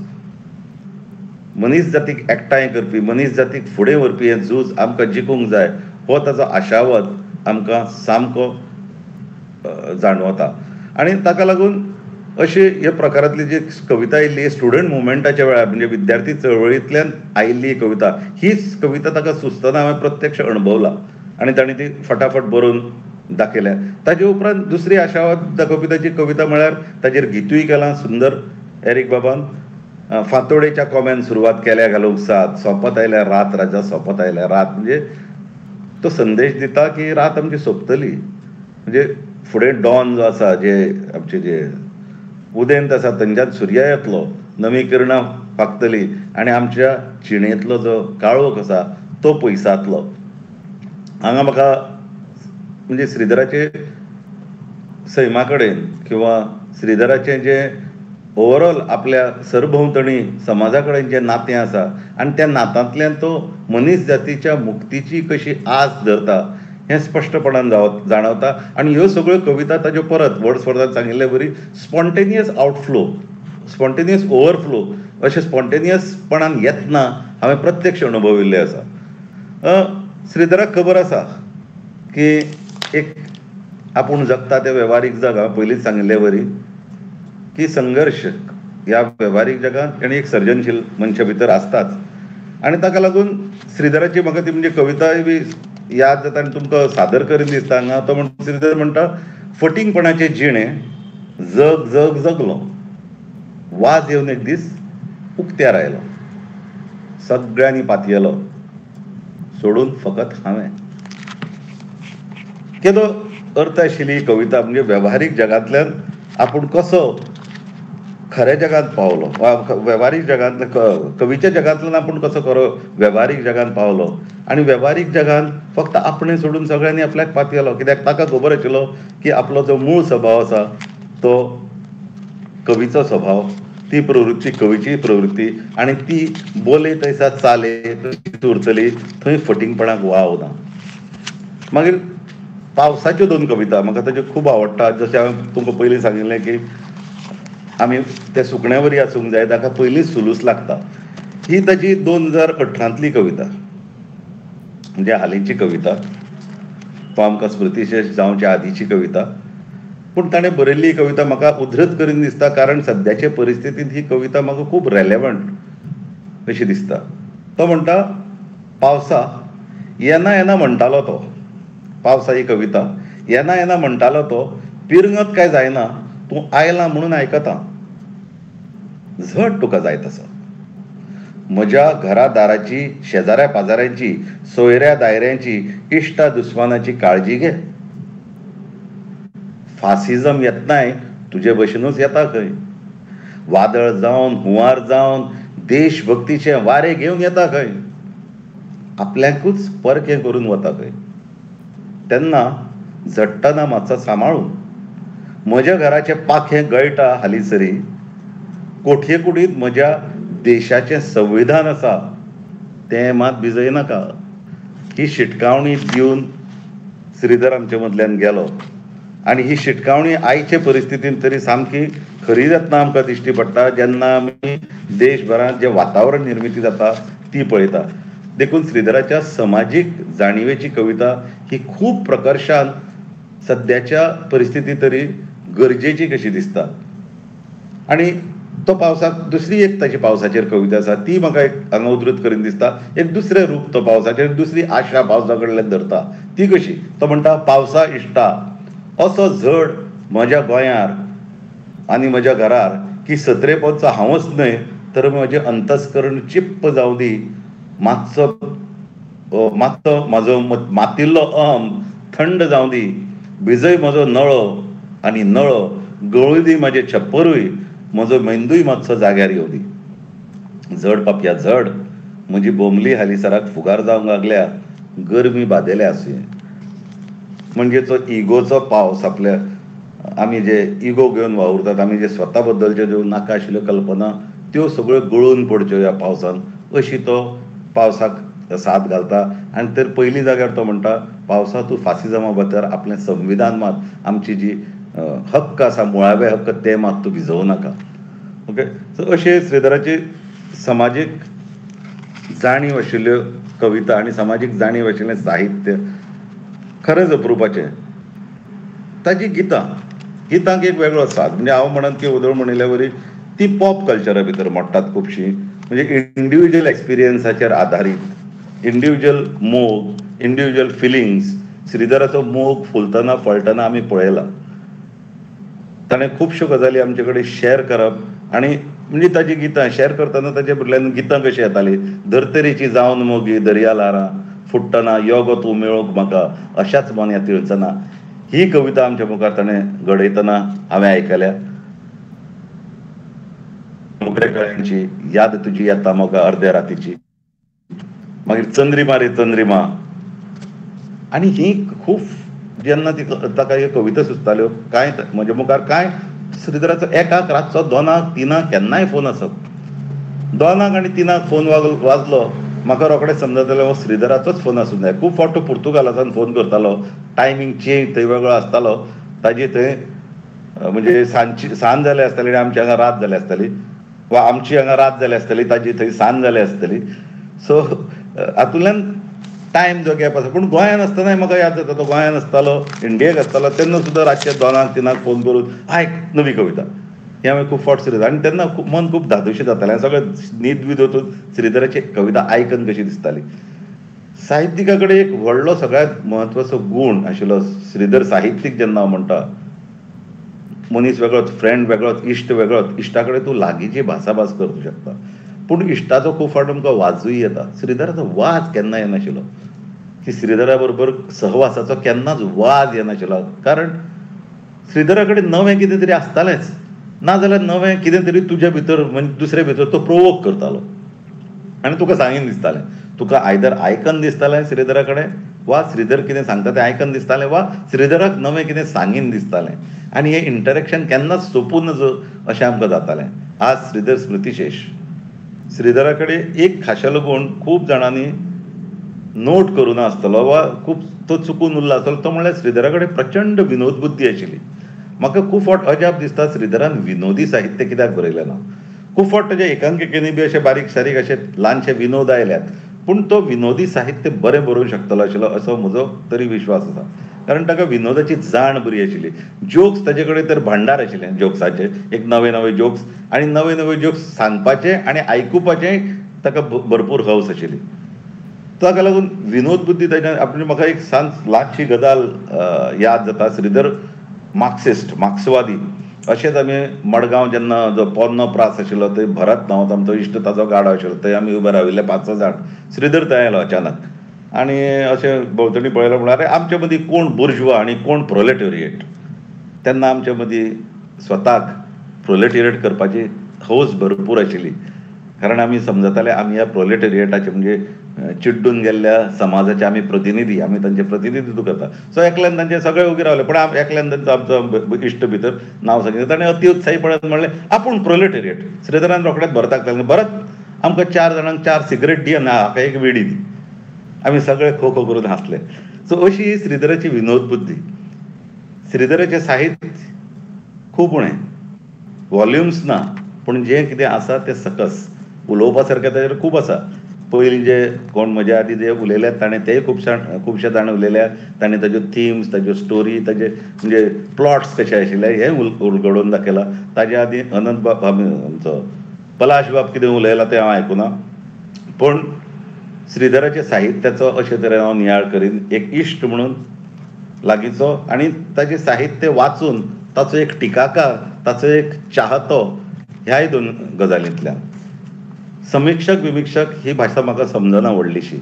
मनीस जातीक एकठांय करपी, मनीस जातीक फुडें व्हरपी हें झूज आमकां जिखूंक जाय, हो ताचो आशावाद आमकां सामको जाणवता. आनी ताका लागून अशी ह्या प्रकारांतली जी कविता आयिल्ली स्टुडंट मुवमेंटाच्या वेळार म्हणजे विद्यार्थी चळवळींतल्यान आयिल्ली कविता, हीच कविता ताका सुचतना हांवें प्रत्यक्ष अणभवला आनी ताणें ती फटाफट बरोवन दाखयल्या. ताजे उपरांत दुसरी आशावाद दाखोवपी ताची कविता म्हळ्यार ताजेर गितूय केलां सुंदर एरीक बाबान, फांतोडेच्या कोम्यान सुरवात केल्या घालूंक साथ, सोंपत आयल्या रात राजा सोंपत आयल्या रात. म्हणजे तो संदेश दिता की रात आमची सोंपतली, म्हणजे फुडें डॉन जो आसा, जे आमचे जे उदेंत आसा थंयच्यान सुर्या येतलो, नवी किरणां फांकतली आनी आमच्या जिणेंतलो जो काळोख आसा तो पयसातलो. हांगा म्हाका म्हणजे श्रीधराचे सैमा कडेन किंवा श्रीधराचें जें ओवरऑल आपल्या सरभोंवतणी समाजा कडेन जें नातें आसा आनी त्या नातांतल्यान तो मनीस जातीच्या मुक्तीची कशी आस धरता हें स्पश्टपणान जाणवता. आनी ह्यो सगळ्यो कविता ताज्यो परत वर्ड्सवर्थान सांगिल्ले वरी स्पॉन्टेनियस आउटफ्लो, स्पॉन्टेनियस ओवरफ्लो अशें स्पॉन्टेनियसपणान येतना हांवें प्रत्यक्ष अणभविल्लें आसा. श्रीधराक खबर आसा की एक आपूण जगता तें वेव्हारीक जग, हांवें पयलींच सांगिल्ले वरी की संघर्श ह्या वेव्हारीक जगांत आनी एक सर्जनशील मनशा भितर आसताच. आनी ताका लागून श्रीधराची म्हाका ती म्हणजे कविताय बी याद जाता आनी तुमकां सादर करीन दिसता हांगा. तो म्हण श्रीधर म्हणटा, फटींगपणाचें जिणें जग जग जगलो, वाज येवन एक दीस उक्त्यार आयलो, सगळ्यांनी पातयेलो सोडून फकत हांवें. केदो अर्थ आशिल्ली कविता, म्हणजे वेव्हारीक जगांतल्यान आपूण कसो खऱ्या जगांत पावलो, वा वेव्हारीक जगांतल्या कवीच्या जगांतल्यान आपूण कसो खरो वेव्हारीक जगांत पावलो आनी वेव्हारीक जगांत फक्त आपणें सोडून सगळ्यांनी आपल्याक पातयेलो, कित्याक ताका खबर आशिल्लो की आपलो जो मूळ स्वभाव आसा तो कवीचो स्वभाव, ती प्रवृत्ती कवीची प्रवृत्ती आनी ती बोले तैसा चाले तशीच उरतली, थंय फटींगपणाक वाव ना. मागीर पावसाच्यो दोन कविता म्हाका ताच्यो खूब आवडटा. जशें हांवें तुमकां पयलीं सांगिल्लें की आमी त्या सुकण्या वरी आसूंक जाय, ताका पयलींच सुलूस लागता. ही ताची 2018तली कविता, म्हणजे हालींची कविता, तो आमकां स्मृतिशेष जावच्या आदीची कविता. पूण ताणें बरयल्ली कविता म्हाका उद्धृत करीन दिसता, कारण सद्याचे परिस्थितींत ही कविता म्हाका खूब रेलेवंट अशी दिसता. तो म्हणटा, पावसा येना येना म्हणटालो तो, पावसा ही कविता, येना येना म्हणटालो तो, पिरंगत काय जायना, तूं आयला म्हणून आयकता, झट तुका जाय तसो. म्हज्या घरा दाराची, शेजाऱ्या पाजाऱ्यांची, सोयऱ्या दायऱ्यांची, इश्टा दुस्मानाची काळजी घे. फासिजम येतनाय तुजे भशेनूच येता खंय, वादळ जावन हुंवार जावन देशभक्तीचे वारे घेवन येता खंय, आपल्याकूच परकें करून वता खंय. तेन्ना झडटना मातसो सांबाळून. म्हज्या घराचें पाखें गळटा हालींसरी, कोठये कुडींत म्हज्या देशाचें संविधान आसा तें मात भिजयनाका. ही शिटकावणी दिवन श्रीधर आमचे मदल्यान गेलो. आनी ही शिटकावणी आयचे परिस्थितींत तरी सामकी खरी जातना आमकां दिश्टी पडटा, जेन्ना आमी देशभरांत जें वातावरण निर्मिती जाता ती पळयता. देखून श्रीधराच्या समाजीक जाणिवेची कविता ही खूब प्रकर्शान सद्याच्या परिस्थितींत तरी गरजेची कशी दिसता. आनी तो पावसाक दुसरी एक ताची पावसाचेर कविता आसा, ती म्हाका एक हांगा उद्धृत करीन दिसता. एक दुसरें रूप तो पावसाचेर, दुसरी आशा पावसा कडल्यान धरता, ती कशी, तो म्हणटा, पावसा इश्टा असो झड म्हज्या गोंयार आनी म्हज्या घरार की सत्रे पोंचा हांवच न्हय तर म्हजें अंतस्करण चिप्प जावं दी, मातसो मातसो म्हाजो मातिल्लो अहम थंड जावं दी, भिजय म्हजो नळो आनी नळो गळूं दी म्हजें छप्परूय, म्हजो मेंदूय मातसो जाग्यार येवं दी. झड पापया झड, म्हजी बोमली हालींसराक फुगार जावंक लागल्या, गरमी बादेल्या आसुये. म्हणजे तो इगोचो पावस, आपल्या आमी जे इगो घेवन वावुरतात, आमी जे स्वता बद्दलच्यो ज्यो नाका आशिल्ल्यो कल्पना त्यो सगळ्यो गळून पडच्यो ह्या पावसान, अशी तो पावसाक साथ घालता. आनी तर पयली जाग्यार तो म्हणटा, पावसा तूं फासिजमा बगर आपलें संविधान मात, आमची जी हक्क आसा मुळावे हक्क ते मात तूं भिजोवं नाका. ओके, सो अशे श्रीधराची समाजीक जाणीव आशिल्ल्यो कविता आनी समाजीक जाणीव आशिल्लें साहित्य खरेंच अप्रुपाचें. ताजी गितां, गितांक एक वेगळो साज, म्हणजे हांव म्हणन की उदळ म्हणिल्ले वरी ती पॉप कल्चरा भितर मोडटात खुबशीं, म्हणजे इंडिविज्युअल एक्सपिरियन्साचेर आदारीत, इंडिविज्युअल मोग, इंडिविज्युअल फिलिंग्स. श्रीधराचो मोग फुलतना फळटना आमी पळयला. ताणें खुबश्यो गजाली आमचे कडेन शेअर करप, आनी म्हणजे ताजी गितां शेअर करतना ताजे भितरल्यान गितां कशीं येतालीं, धर्तरेची जावन मोगी दर्या ल्हारां फुट्टना, यो गो तूं मेळोंक म्हाका अशाच मोन्या तिळचना, ही कविता आमच्या मुखार ताणें घडयतना हांवें आयकल्या. मोगरे कळ्यांची याद तुजी येता म्हाका अर्द्या रातीची, मागीर चंद्रिमा रे चंद्रिमा. आनी ही खूब जेन्ना ती ताका ह्यो कविता सुचताल्यो, कांय म्हज्या मुखार कांय श्रीधराचो एकाक रातचो 2, 3 केन्नाय फोन आसत, 2 आनी 3 फोन वाजलो म्हाका रोखडें समजतालें हो श्रीधराचोच फोन आसूंक जाय. खूब फावट तो पुर्तुगालासान फोन करतालो, टायमींग चेंज थंय वेगळो आसतालो, ताजी थंय म्हणजे सांजची सांज जाली आसताली आनी आमची हांगा रात जाली आसताली, वा आमची हांगा रात जाली आसताली ताजी थंय सांज जाली आसतली. सो हातूंतल्यान टायम जो गॅप आसा. पूण गोंयान आसतनाय म्हाका याद जाता, तो गोंयान आसतालो, इंडियेक आसतालो तेन्ना सुद्दां रातचे 2, 3 फोन करून आयक नवी कविता, हें हांवें खूब फावट श्रीधर, आनी तेन्ना खूब मन खूब धादोशी जातालें, सगळें न्हीद बीद वचून श्रीधराची कविता आयकन कशी दिसताली. साहित्यिका कडेन एक व्हडलो सगळ्यांत म्हत्वाचो गूण आशिल्लो श्रीधर साहित्यीक जेन्ना हांव म्हणटा, मनीस वेगळोच, फ्रेंड वेगळोच, इश्ट वेगळोच, इश्टा कडेन तूं लागींची भासाभास करूंक शकता, पूण इश्टाचो खूब फावट आमकां वाजूय येता. श्रीधराचो वाज केन्ना येनाशिल्लो, की श्रीधरा बरोबर सहवासाचो केन्नाच वाज येनाशिल्लो, कारण श्रीधरा कडेन नवें कितें तरी आसतालेंच, ना जाल्यार नवें कितें तरी तुज्या भितर म्हणजे दुसरे भितर तो प्रोवोक करतालो आनी तुका सांगीन दिसतालें, तुका आयदर आयकन दिसतालें श्रीधरा कडेन, वा श्रीधर कितें सांगता तें आयकन दिसतालें, वा श्रीधराक नवें कितें सांगीन दिसतालें, आनी हें इंटरेक्शन केन्नाच सोंपूं नजो अशें आमकां जातालें. आज श्रीधर स्मृतिशेष. श्रीधरा कडेन एक खाशेलो गूण खूब जाणांनी नोट करूं आसतलो वा खूब तो चुकून उरला आसतलो, तो म्हणल्यार श्रीधरा कडेन प्रचंड विनोद बुद्धी आशिल्ली. म्हाका खूब फावट अजाप दिसता श्रीधरान विनोदी साहित्य कित्याक बरयलें ना. खूब फावट ताच्या एकांकिकेंनी बी अशे बारीक सारीक अशे ल्हानशे विनोद आयल्यात, पूण तो विनोदी साहित्य बरें बरोवंक शकतलो आशिल्लो असो म्हजो तरी विश्वास आसा. कारण ताका विनोदाची जाण बरी आशिल्ली. जोक्स ताजे कडेन तर भांडार आशिल्लें जोक्साचे, एक नवे नवे जोक्स आनी नवे नवे जोक्स सांगपाचे आनी आयकुपाचे ताका भरपूर हौस आशिल्ली. ताका लागून विनोद बुद्धी ताच्या आपली. म्हाका एक सांज ल्हानशी गजाल याद जाता. श्रीधर मार्क्सिस्ट, मार्क्सवादी. अशेंच आमी मडगांव जेन्ना जो पोन्नो प्रास आशिल्लो थंय भरत नांवाचो आमचो इश्ट ताचो गाडो आशिल्लो, थंय आमी उबे राविल्ले 5-6 जाण. श्रीधर थंय आयलो अचानक आनी अशें भोंवतणी पळयलें म्हणल्यार अरे आमचे मदीं कोण बुर्ज्वा आनी कोण प्रोलेटेरिएट. तेन्ना आमचे मदीं स्वताक प्रोलेटेरिएट करपाची हौस भरपूर आशिल्ली. कारण आमी समजताले आमी ह्या प्रोलेटेरिएटाचे म्हणजे चिड्डून गेल्ल्या समाजाचे आमी प्रतिनिधी, आमी तांचे प्रतिनिधित्व करता. सो एकल्यान तांचे सगळे उगी रावले, पण एकल्यान तांचो आमचो इश्ट भितर नांव सांगितलें, ताणें अतिउत्साहीपणान म्हणलें आपूण प्रोलेटेरिएट. श्रीधरान रोखडेच भरताक सांगलें, भरत आमकां 4 जाणांक 4 सिगरेट दी आनी हाका एक विडी दी. आमी सगळे खो खो करून हांसले. सो अशी ही श्रीधराची विनोद बुद्धी. श्रीधराचें साहित्य खूब उणें, वॉल्युम्स ना, पूण जें कितें आसा तें सकस उलोवपा सारकें ताजेर खूब आसा. पयलीं जे कोण म्हज्या आदी जे उलयल्यात ताणें तेय खुबशे जाण उलयल्यात, ताणें ताज्यो थिम्स, ताज्यो स्टोरी, ताजे म्हणजे प्लॉट्स कशे आशिल्ले हें उलगडोवन दाखयलां. ताज्या आदीं अनंत बाब आमचो पलाश बाब कितें उलयला तें हांव आयकुना, पूण श्रीधराच्या साहित्याचो अशे तरेन हांव नियाळ करीन एक इश्ट म्हणून लागींचो, आनी ताजें साहित्य वाचून ताचो एक टिकाकार, ताचो एक चाहतो, ह्याय दोन गजालींतल्यान. समिक्षक विमिक्षक ही भाशा म्हाका समजना व्हडलीशी,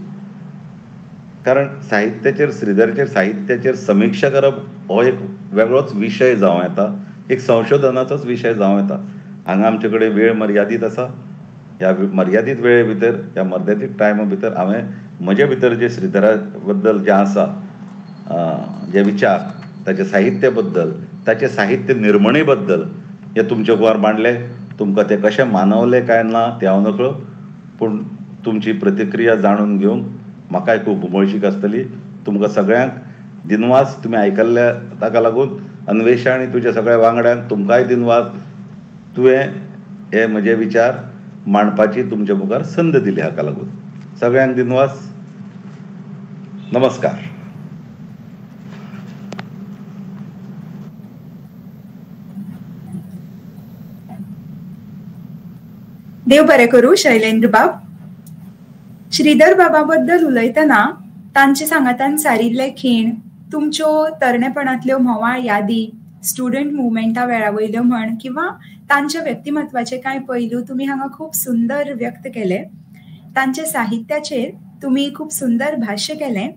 कारण साहित्याचेर श्रीधराचेर साहित्याचेर समिक्षा करप हो एक वेगळोच विशय जावं येता, एक संशोधनाचोच विशय जावं येता. हांगा आमचे कडेन वेळ मर्यादीत आसा. ह्या मर्यादीत वेळे भितर, ह्या मर्यादीत टायमा भितर हांवें म्हजे भितर जे श्रीधरा बद्दल जें आसा जे विचार, ताचे साहित्य बद्दल, ताचे साहित्य निर्मणे बद्दल हे तुमचे मुखार मांडले. तुमकां तें कशें मानवलें काय ना तें हांव नकळो, पूण तुमची प्रतिक्रिया जाणून घेवंक म्हाकाय खूब उमळशीक आसतली. तुमकां सगळ्यांक दिनवास तुमी आयकल्ल्या ताका लागून. अन्वेषा आनी तुज्या सगळ्या वांगड्यांक तुमकांय दिनवास, तुवें हे म्हजे विचार मांडपाची तुमच्या मुखार संद दिली हाका लागून. सगळ्यांक दिनवास, नमस्कार. देव बरें करूं शैलेंद्र बाब. श्रीधर बाबा बद्दल उलयतना तांचे सांगातान सारिल्ले खीण, तुमच्यो तरणेपणांतल्यो म्होंवाळ यादी, स्टुडंट मुवमेंटा वेळा वयल्यो म्हण किंवा तांच्या व्यक्तिमत्वाचे कांय पैलू तुमी हांगा खूब सुंदर व्यक्त केले. तांच्या साहित्याचेर तुमी खूब सुंदर भाश्य केलें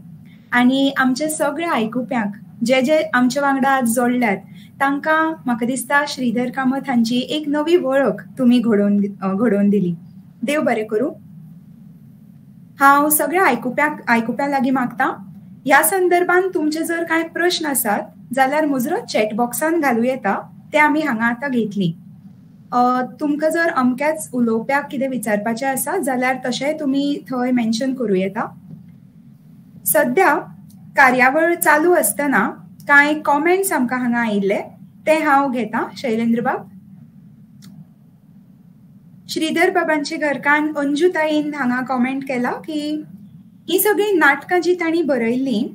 आनी आमच्या सगळ्या आयकुप्यांक जे जे आमच्या वांगडा आज जोडल्यात तांकां म्हाका दिसता श्रीधर कामत हांची एक नवी वळख तुमी घडोवन दिली. देव बरें करूं. हांव सगळ्या आयकुप्यां लागीं मागता, ह्या संदर्भान तुमचे जर कांय प्रश्न आसात जाल्यार मुजरत चॅट बॉक्सान घालूं येता, ते आमी हांगा आतां घेतली. तुमकां जर अमक्याच उलोवप्याक कितें विचारपाचें आसा जाल्यार तशेंय तुमी थंय मेन्शन करूं येता. सद्या कार्यावळ चालू आसतना कांय कॉमेंट्स आमकां हांगा आयिल्ले ते हांव घेता. शैलेंद्र बाब, श्रीधर बाबांचे घरकान्न अंजुताईन हांगा कॉमेंट केला की ही सगळीं नाटकां जी तांणी बरयल्लीं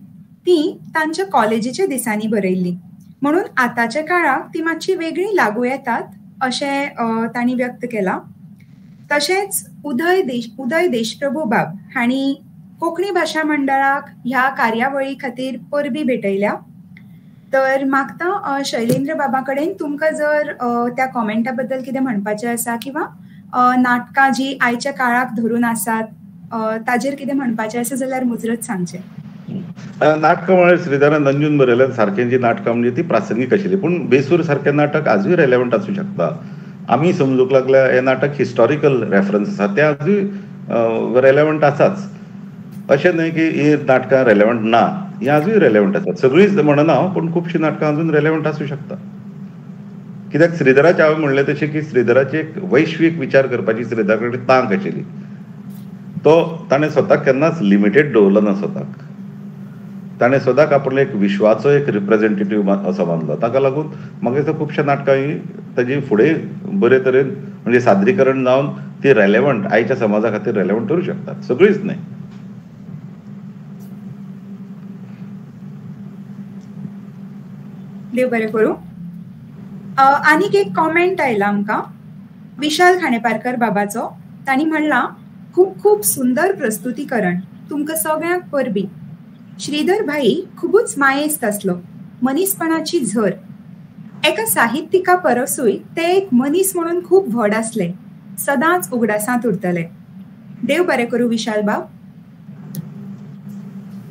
ती तांच्या कॉलेजीच्या दिसांनी बरयल्ली, म्हणून आतांच्या काळाक ती मातशी वेगळी लागू येतात अशें तांणी व्यक्त केलां. तशेंच उदय देशप्रभू बाब हांणी कोंकणी भाशा मंडळाक ह्या कार्यावळी खातीर परबी भेटयल्या. तर मागता शैलेंद्र बाबा कडेन तुमकां जर त्या कॉमेंटा बद्दल कितें म्हणपाचें आसा किंवा नाटकां जी आयच्या काळाक धरून आसात ताजेर कितें म्हणपाचें आसा जाल्यार मुजरत सांगचें. नाटकां म्हळ्यार श्रीधरान अंजून बरयल्यान सारकें जी नाटकां म्हणजे ती प्रासंगीक आशिल्ली, पूण बेसूर सारकें नाटक आजूय रेलेवंट आसूं शकता. आमी समजूंक लागल्या हें नाटक हिस्टॉरिकल रेफरन्स आसा, तें आजूय रेलेवंट आसाच. अशें न्हय की ही नाटकां रेलेवंट ना, ही आजूय रेलेवंट आसात. सगळींच म्हणना हांव, पूण खुबशीं नाटकां अजून रेलेवंट आसूं शकता. कित्याक श्रीधराचें हांवें म्हणलें तशें की श्रीधराची एक वैश्वीक विचार करपाची श्रीधरा कडेन तांक आशिल्ली. तो ताणें स्वताक केन्नाच लिमिटेड दवरलो ना. स्वताक ताणें स्वताक आपलो एक विश्वाचो एक रिप्रेझेंटेटीव असो मानलो. ताका लागून म्हाका दिसता खुबश्या नाटकां ही ताजी फुडें बरे तरेन म्हणजे सादरीकरण जावन ती रेलेवंट आयच्या समाजा खातीर रेलेवंट ठरू शकतात, सगळीच न्हय. देव बरें करूं. आनीक एक कॉमेंट आयला आमकां विशाल खांडेपारकर बाबाचो. तांणी म्हणलां, खूब खूब सुंदर प्रस्तुतीकरण, तुमकां सगळ्यांक परबीं. श्रीधर भाई खुबूच मायेस्त आसलो, मनीसपणाची झर. एका साहित्यिका परसूय ते एक मनीस म्हणून खूब व्हड आसले, सदांच उगडासांत उरतले. देव बरें करूं विशाल बाब.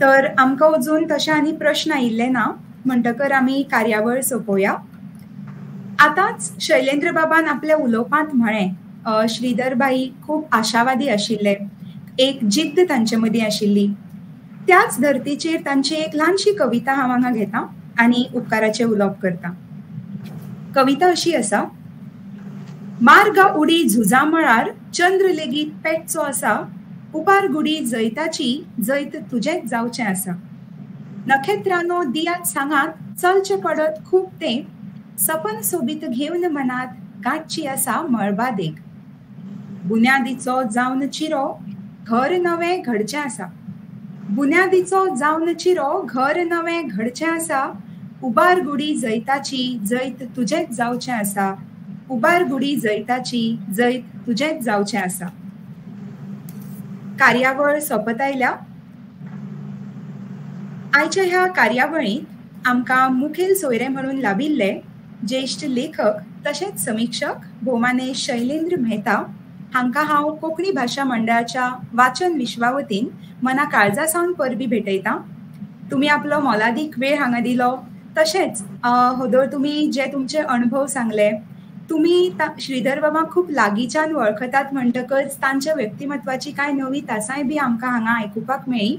तर आमकां अजून तशें आनी प्रश्न आयिल्ले ना, म्हणटकर आमी कार्यावळ सोंपोवया. आतांच शैलेंद्र बाबान आपल्या उलोवपांत म्हळें, श्रीधर भाई खूब आशावादी आशिल्ले, एक जिद्द तांचे मदीं आशिल्ली. त्याच धर्तीचेर तांची एक ल्हानशी कविता हांव हांगा घेता आनी उपकाराचें उलोवप करता. कविता अशी आसा. मार्गा उडी झुजा मळार चंद्र लेगीत पेटचो आसा, उपार गुडी जैताची जैत तुजेंच जावचें आसा. नखेत्रांनो दियात सांगात चलचें पडत खूब तें, सपन सोबीत घेवन मनात गांठची आसा मळबा देग. बुन्यादीचो जावन चिरो घर नवें घडचें आसा, बुन्यादीचो जावन चिरो घर नवें घडचें आसा, उबार गुडी जैताची जैत तुजेंच जावचें आसा, उबार गुडी जैताची जैत तुजेंच जावचें आसा. कार्यावळ सोंपत आयल्या. आयच्या ह्या कार्यावळींत आमकां मुखेल सोयरे म्हणून लाभिल्ले ज्येश्ठ लेखक तशेंच समिक्षक भोवमाने शैलेंद्र मेहता हांकां हांव कोंकणी भाशा मंडळाच्या वाचन विश्वा वतीन मना काळजा सावन परबीं भेटयतां. तुमी आपलो मोलादीक वेळ हांगा दिलो, तशेंच होदोळ तुमी जे तुमचे अणभव सांगले, तुमी श्रीधर बाबांक खूब लागींच्यान वळखतात म्हणटकच तांच्या व्यक्तिमत्वाची कांय नवी तासांय बी आमकां हांगा आयकुपाक मेळ्ळी.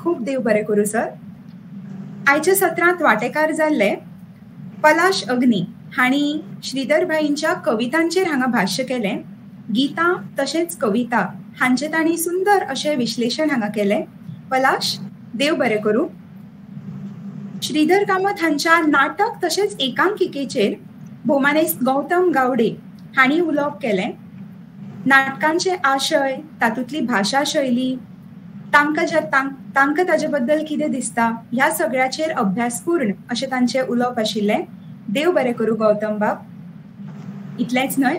खूब देव बरें करूं सर. आयच्या सत्रांत वांटेकार जाल्ले पलाश अग्नी हांणी श्रीधर भाईंच्या कवितांचेर हांगा भाश्य केलें. गीतां तशेंच कविता हांचें तांणी सुंदर अशें विश्लेशण हांगा केलें. पलाश, देव बरें करूं. श्रीधर कामत हांच्या नाटक तशेंच एकांकिकेचेर भोवमानेस्त गौतम गावडे हांणी उलोवप केलें. नाटकांचे आशय, तातूंतली भाशा शैली, तांकां ताजे बद्दल कितें दिसता ह्या सगळ्याचेर अभ्यासपूर्ण अशें तांचें उलोवप आशिल्लें. देव बरें करूं गौतम बाब. इतलेंच न्हय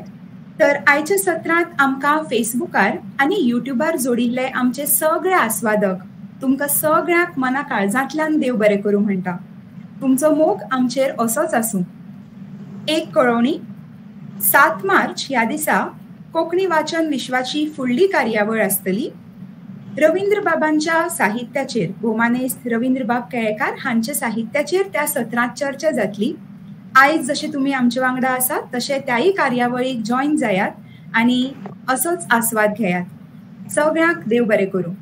तर आयच्या सत्रांत आमकां फेसबुकार आनी युट्युबार जोडिल्ले आमचे सगळे आस्वादक, तुमकां सगळ्यांक मना काळजांतल्यान देव बरें करूं म्हणटा. तुमचो मोग आमचेर असोच आसूं. एक कळोवणी, 7 मार्च ह्या दिसा कोंकणी वाचन विश्वाची फुडली कार्यावळ आसतली. रवींद्र बाबांच्या साहित्याचेर, भोवमानेस्त रवींद्र बाब केळेकार हांच्या साहित्याचेर त्या सत्रांत चर्चा जातली. आयज जशें तुमी आमचे वांगडा आसात तशें त्याय कार्यावळीक जॉयन जायात आनी असोच आस्वाद घेयात. सगळ्यांक देव बरें करूं.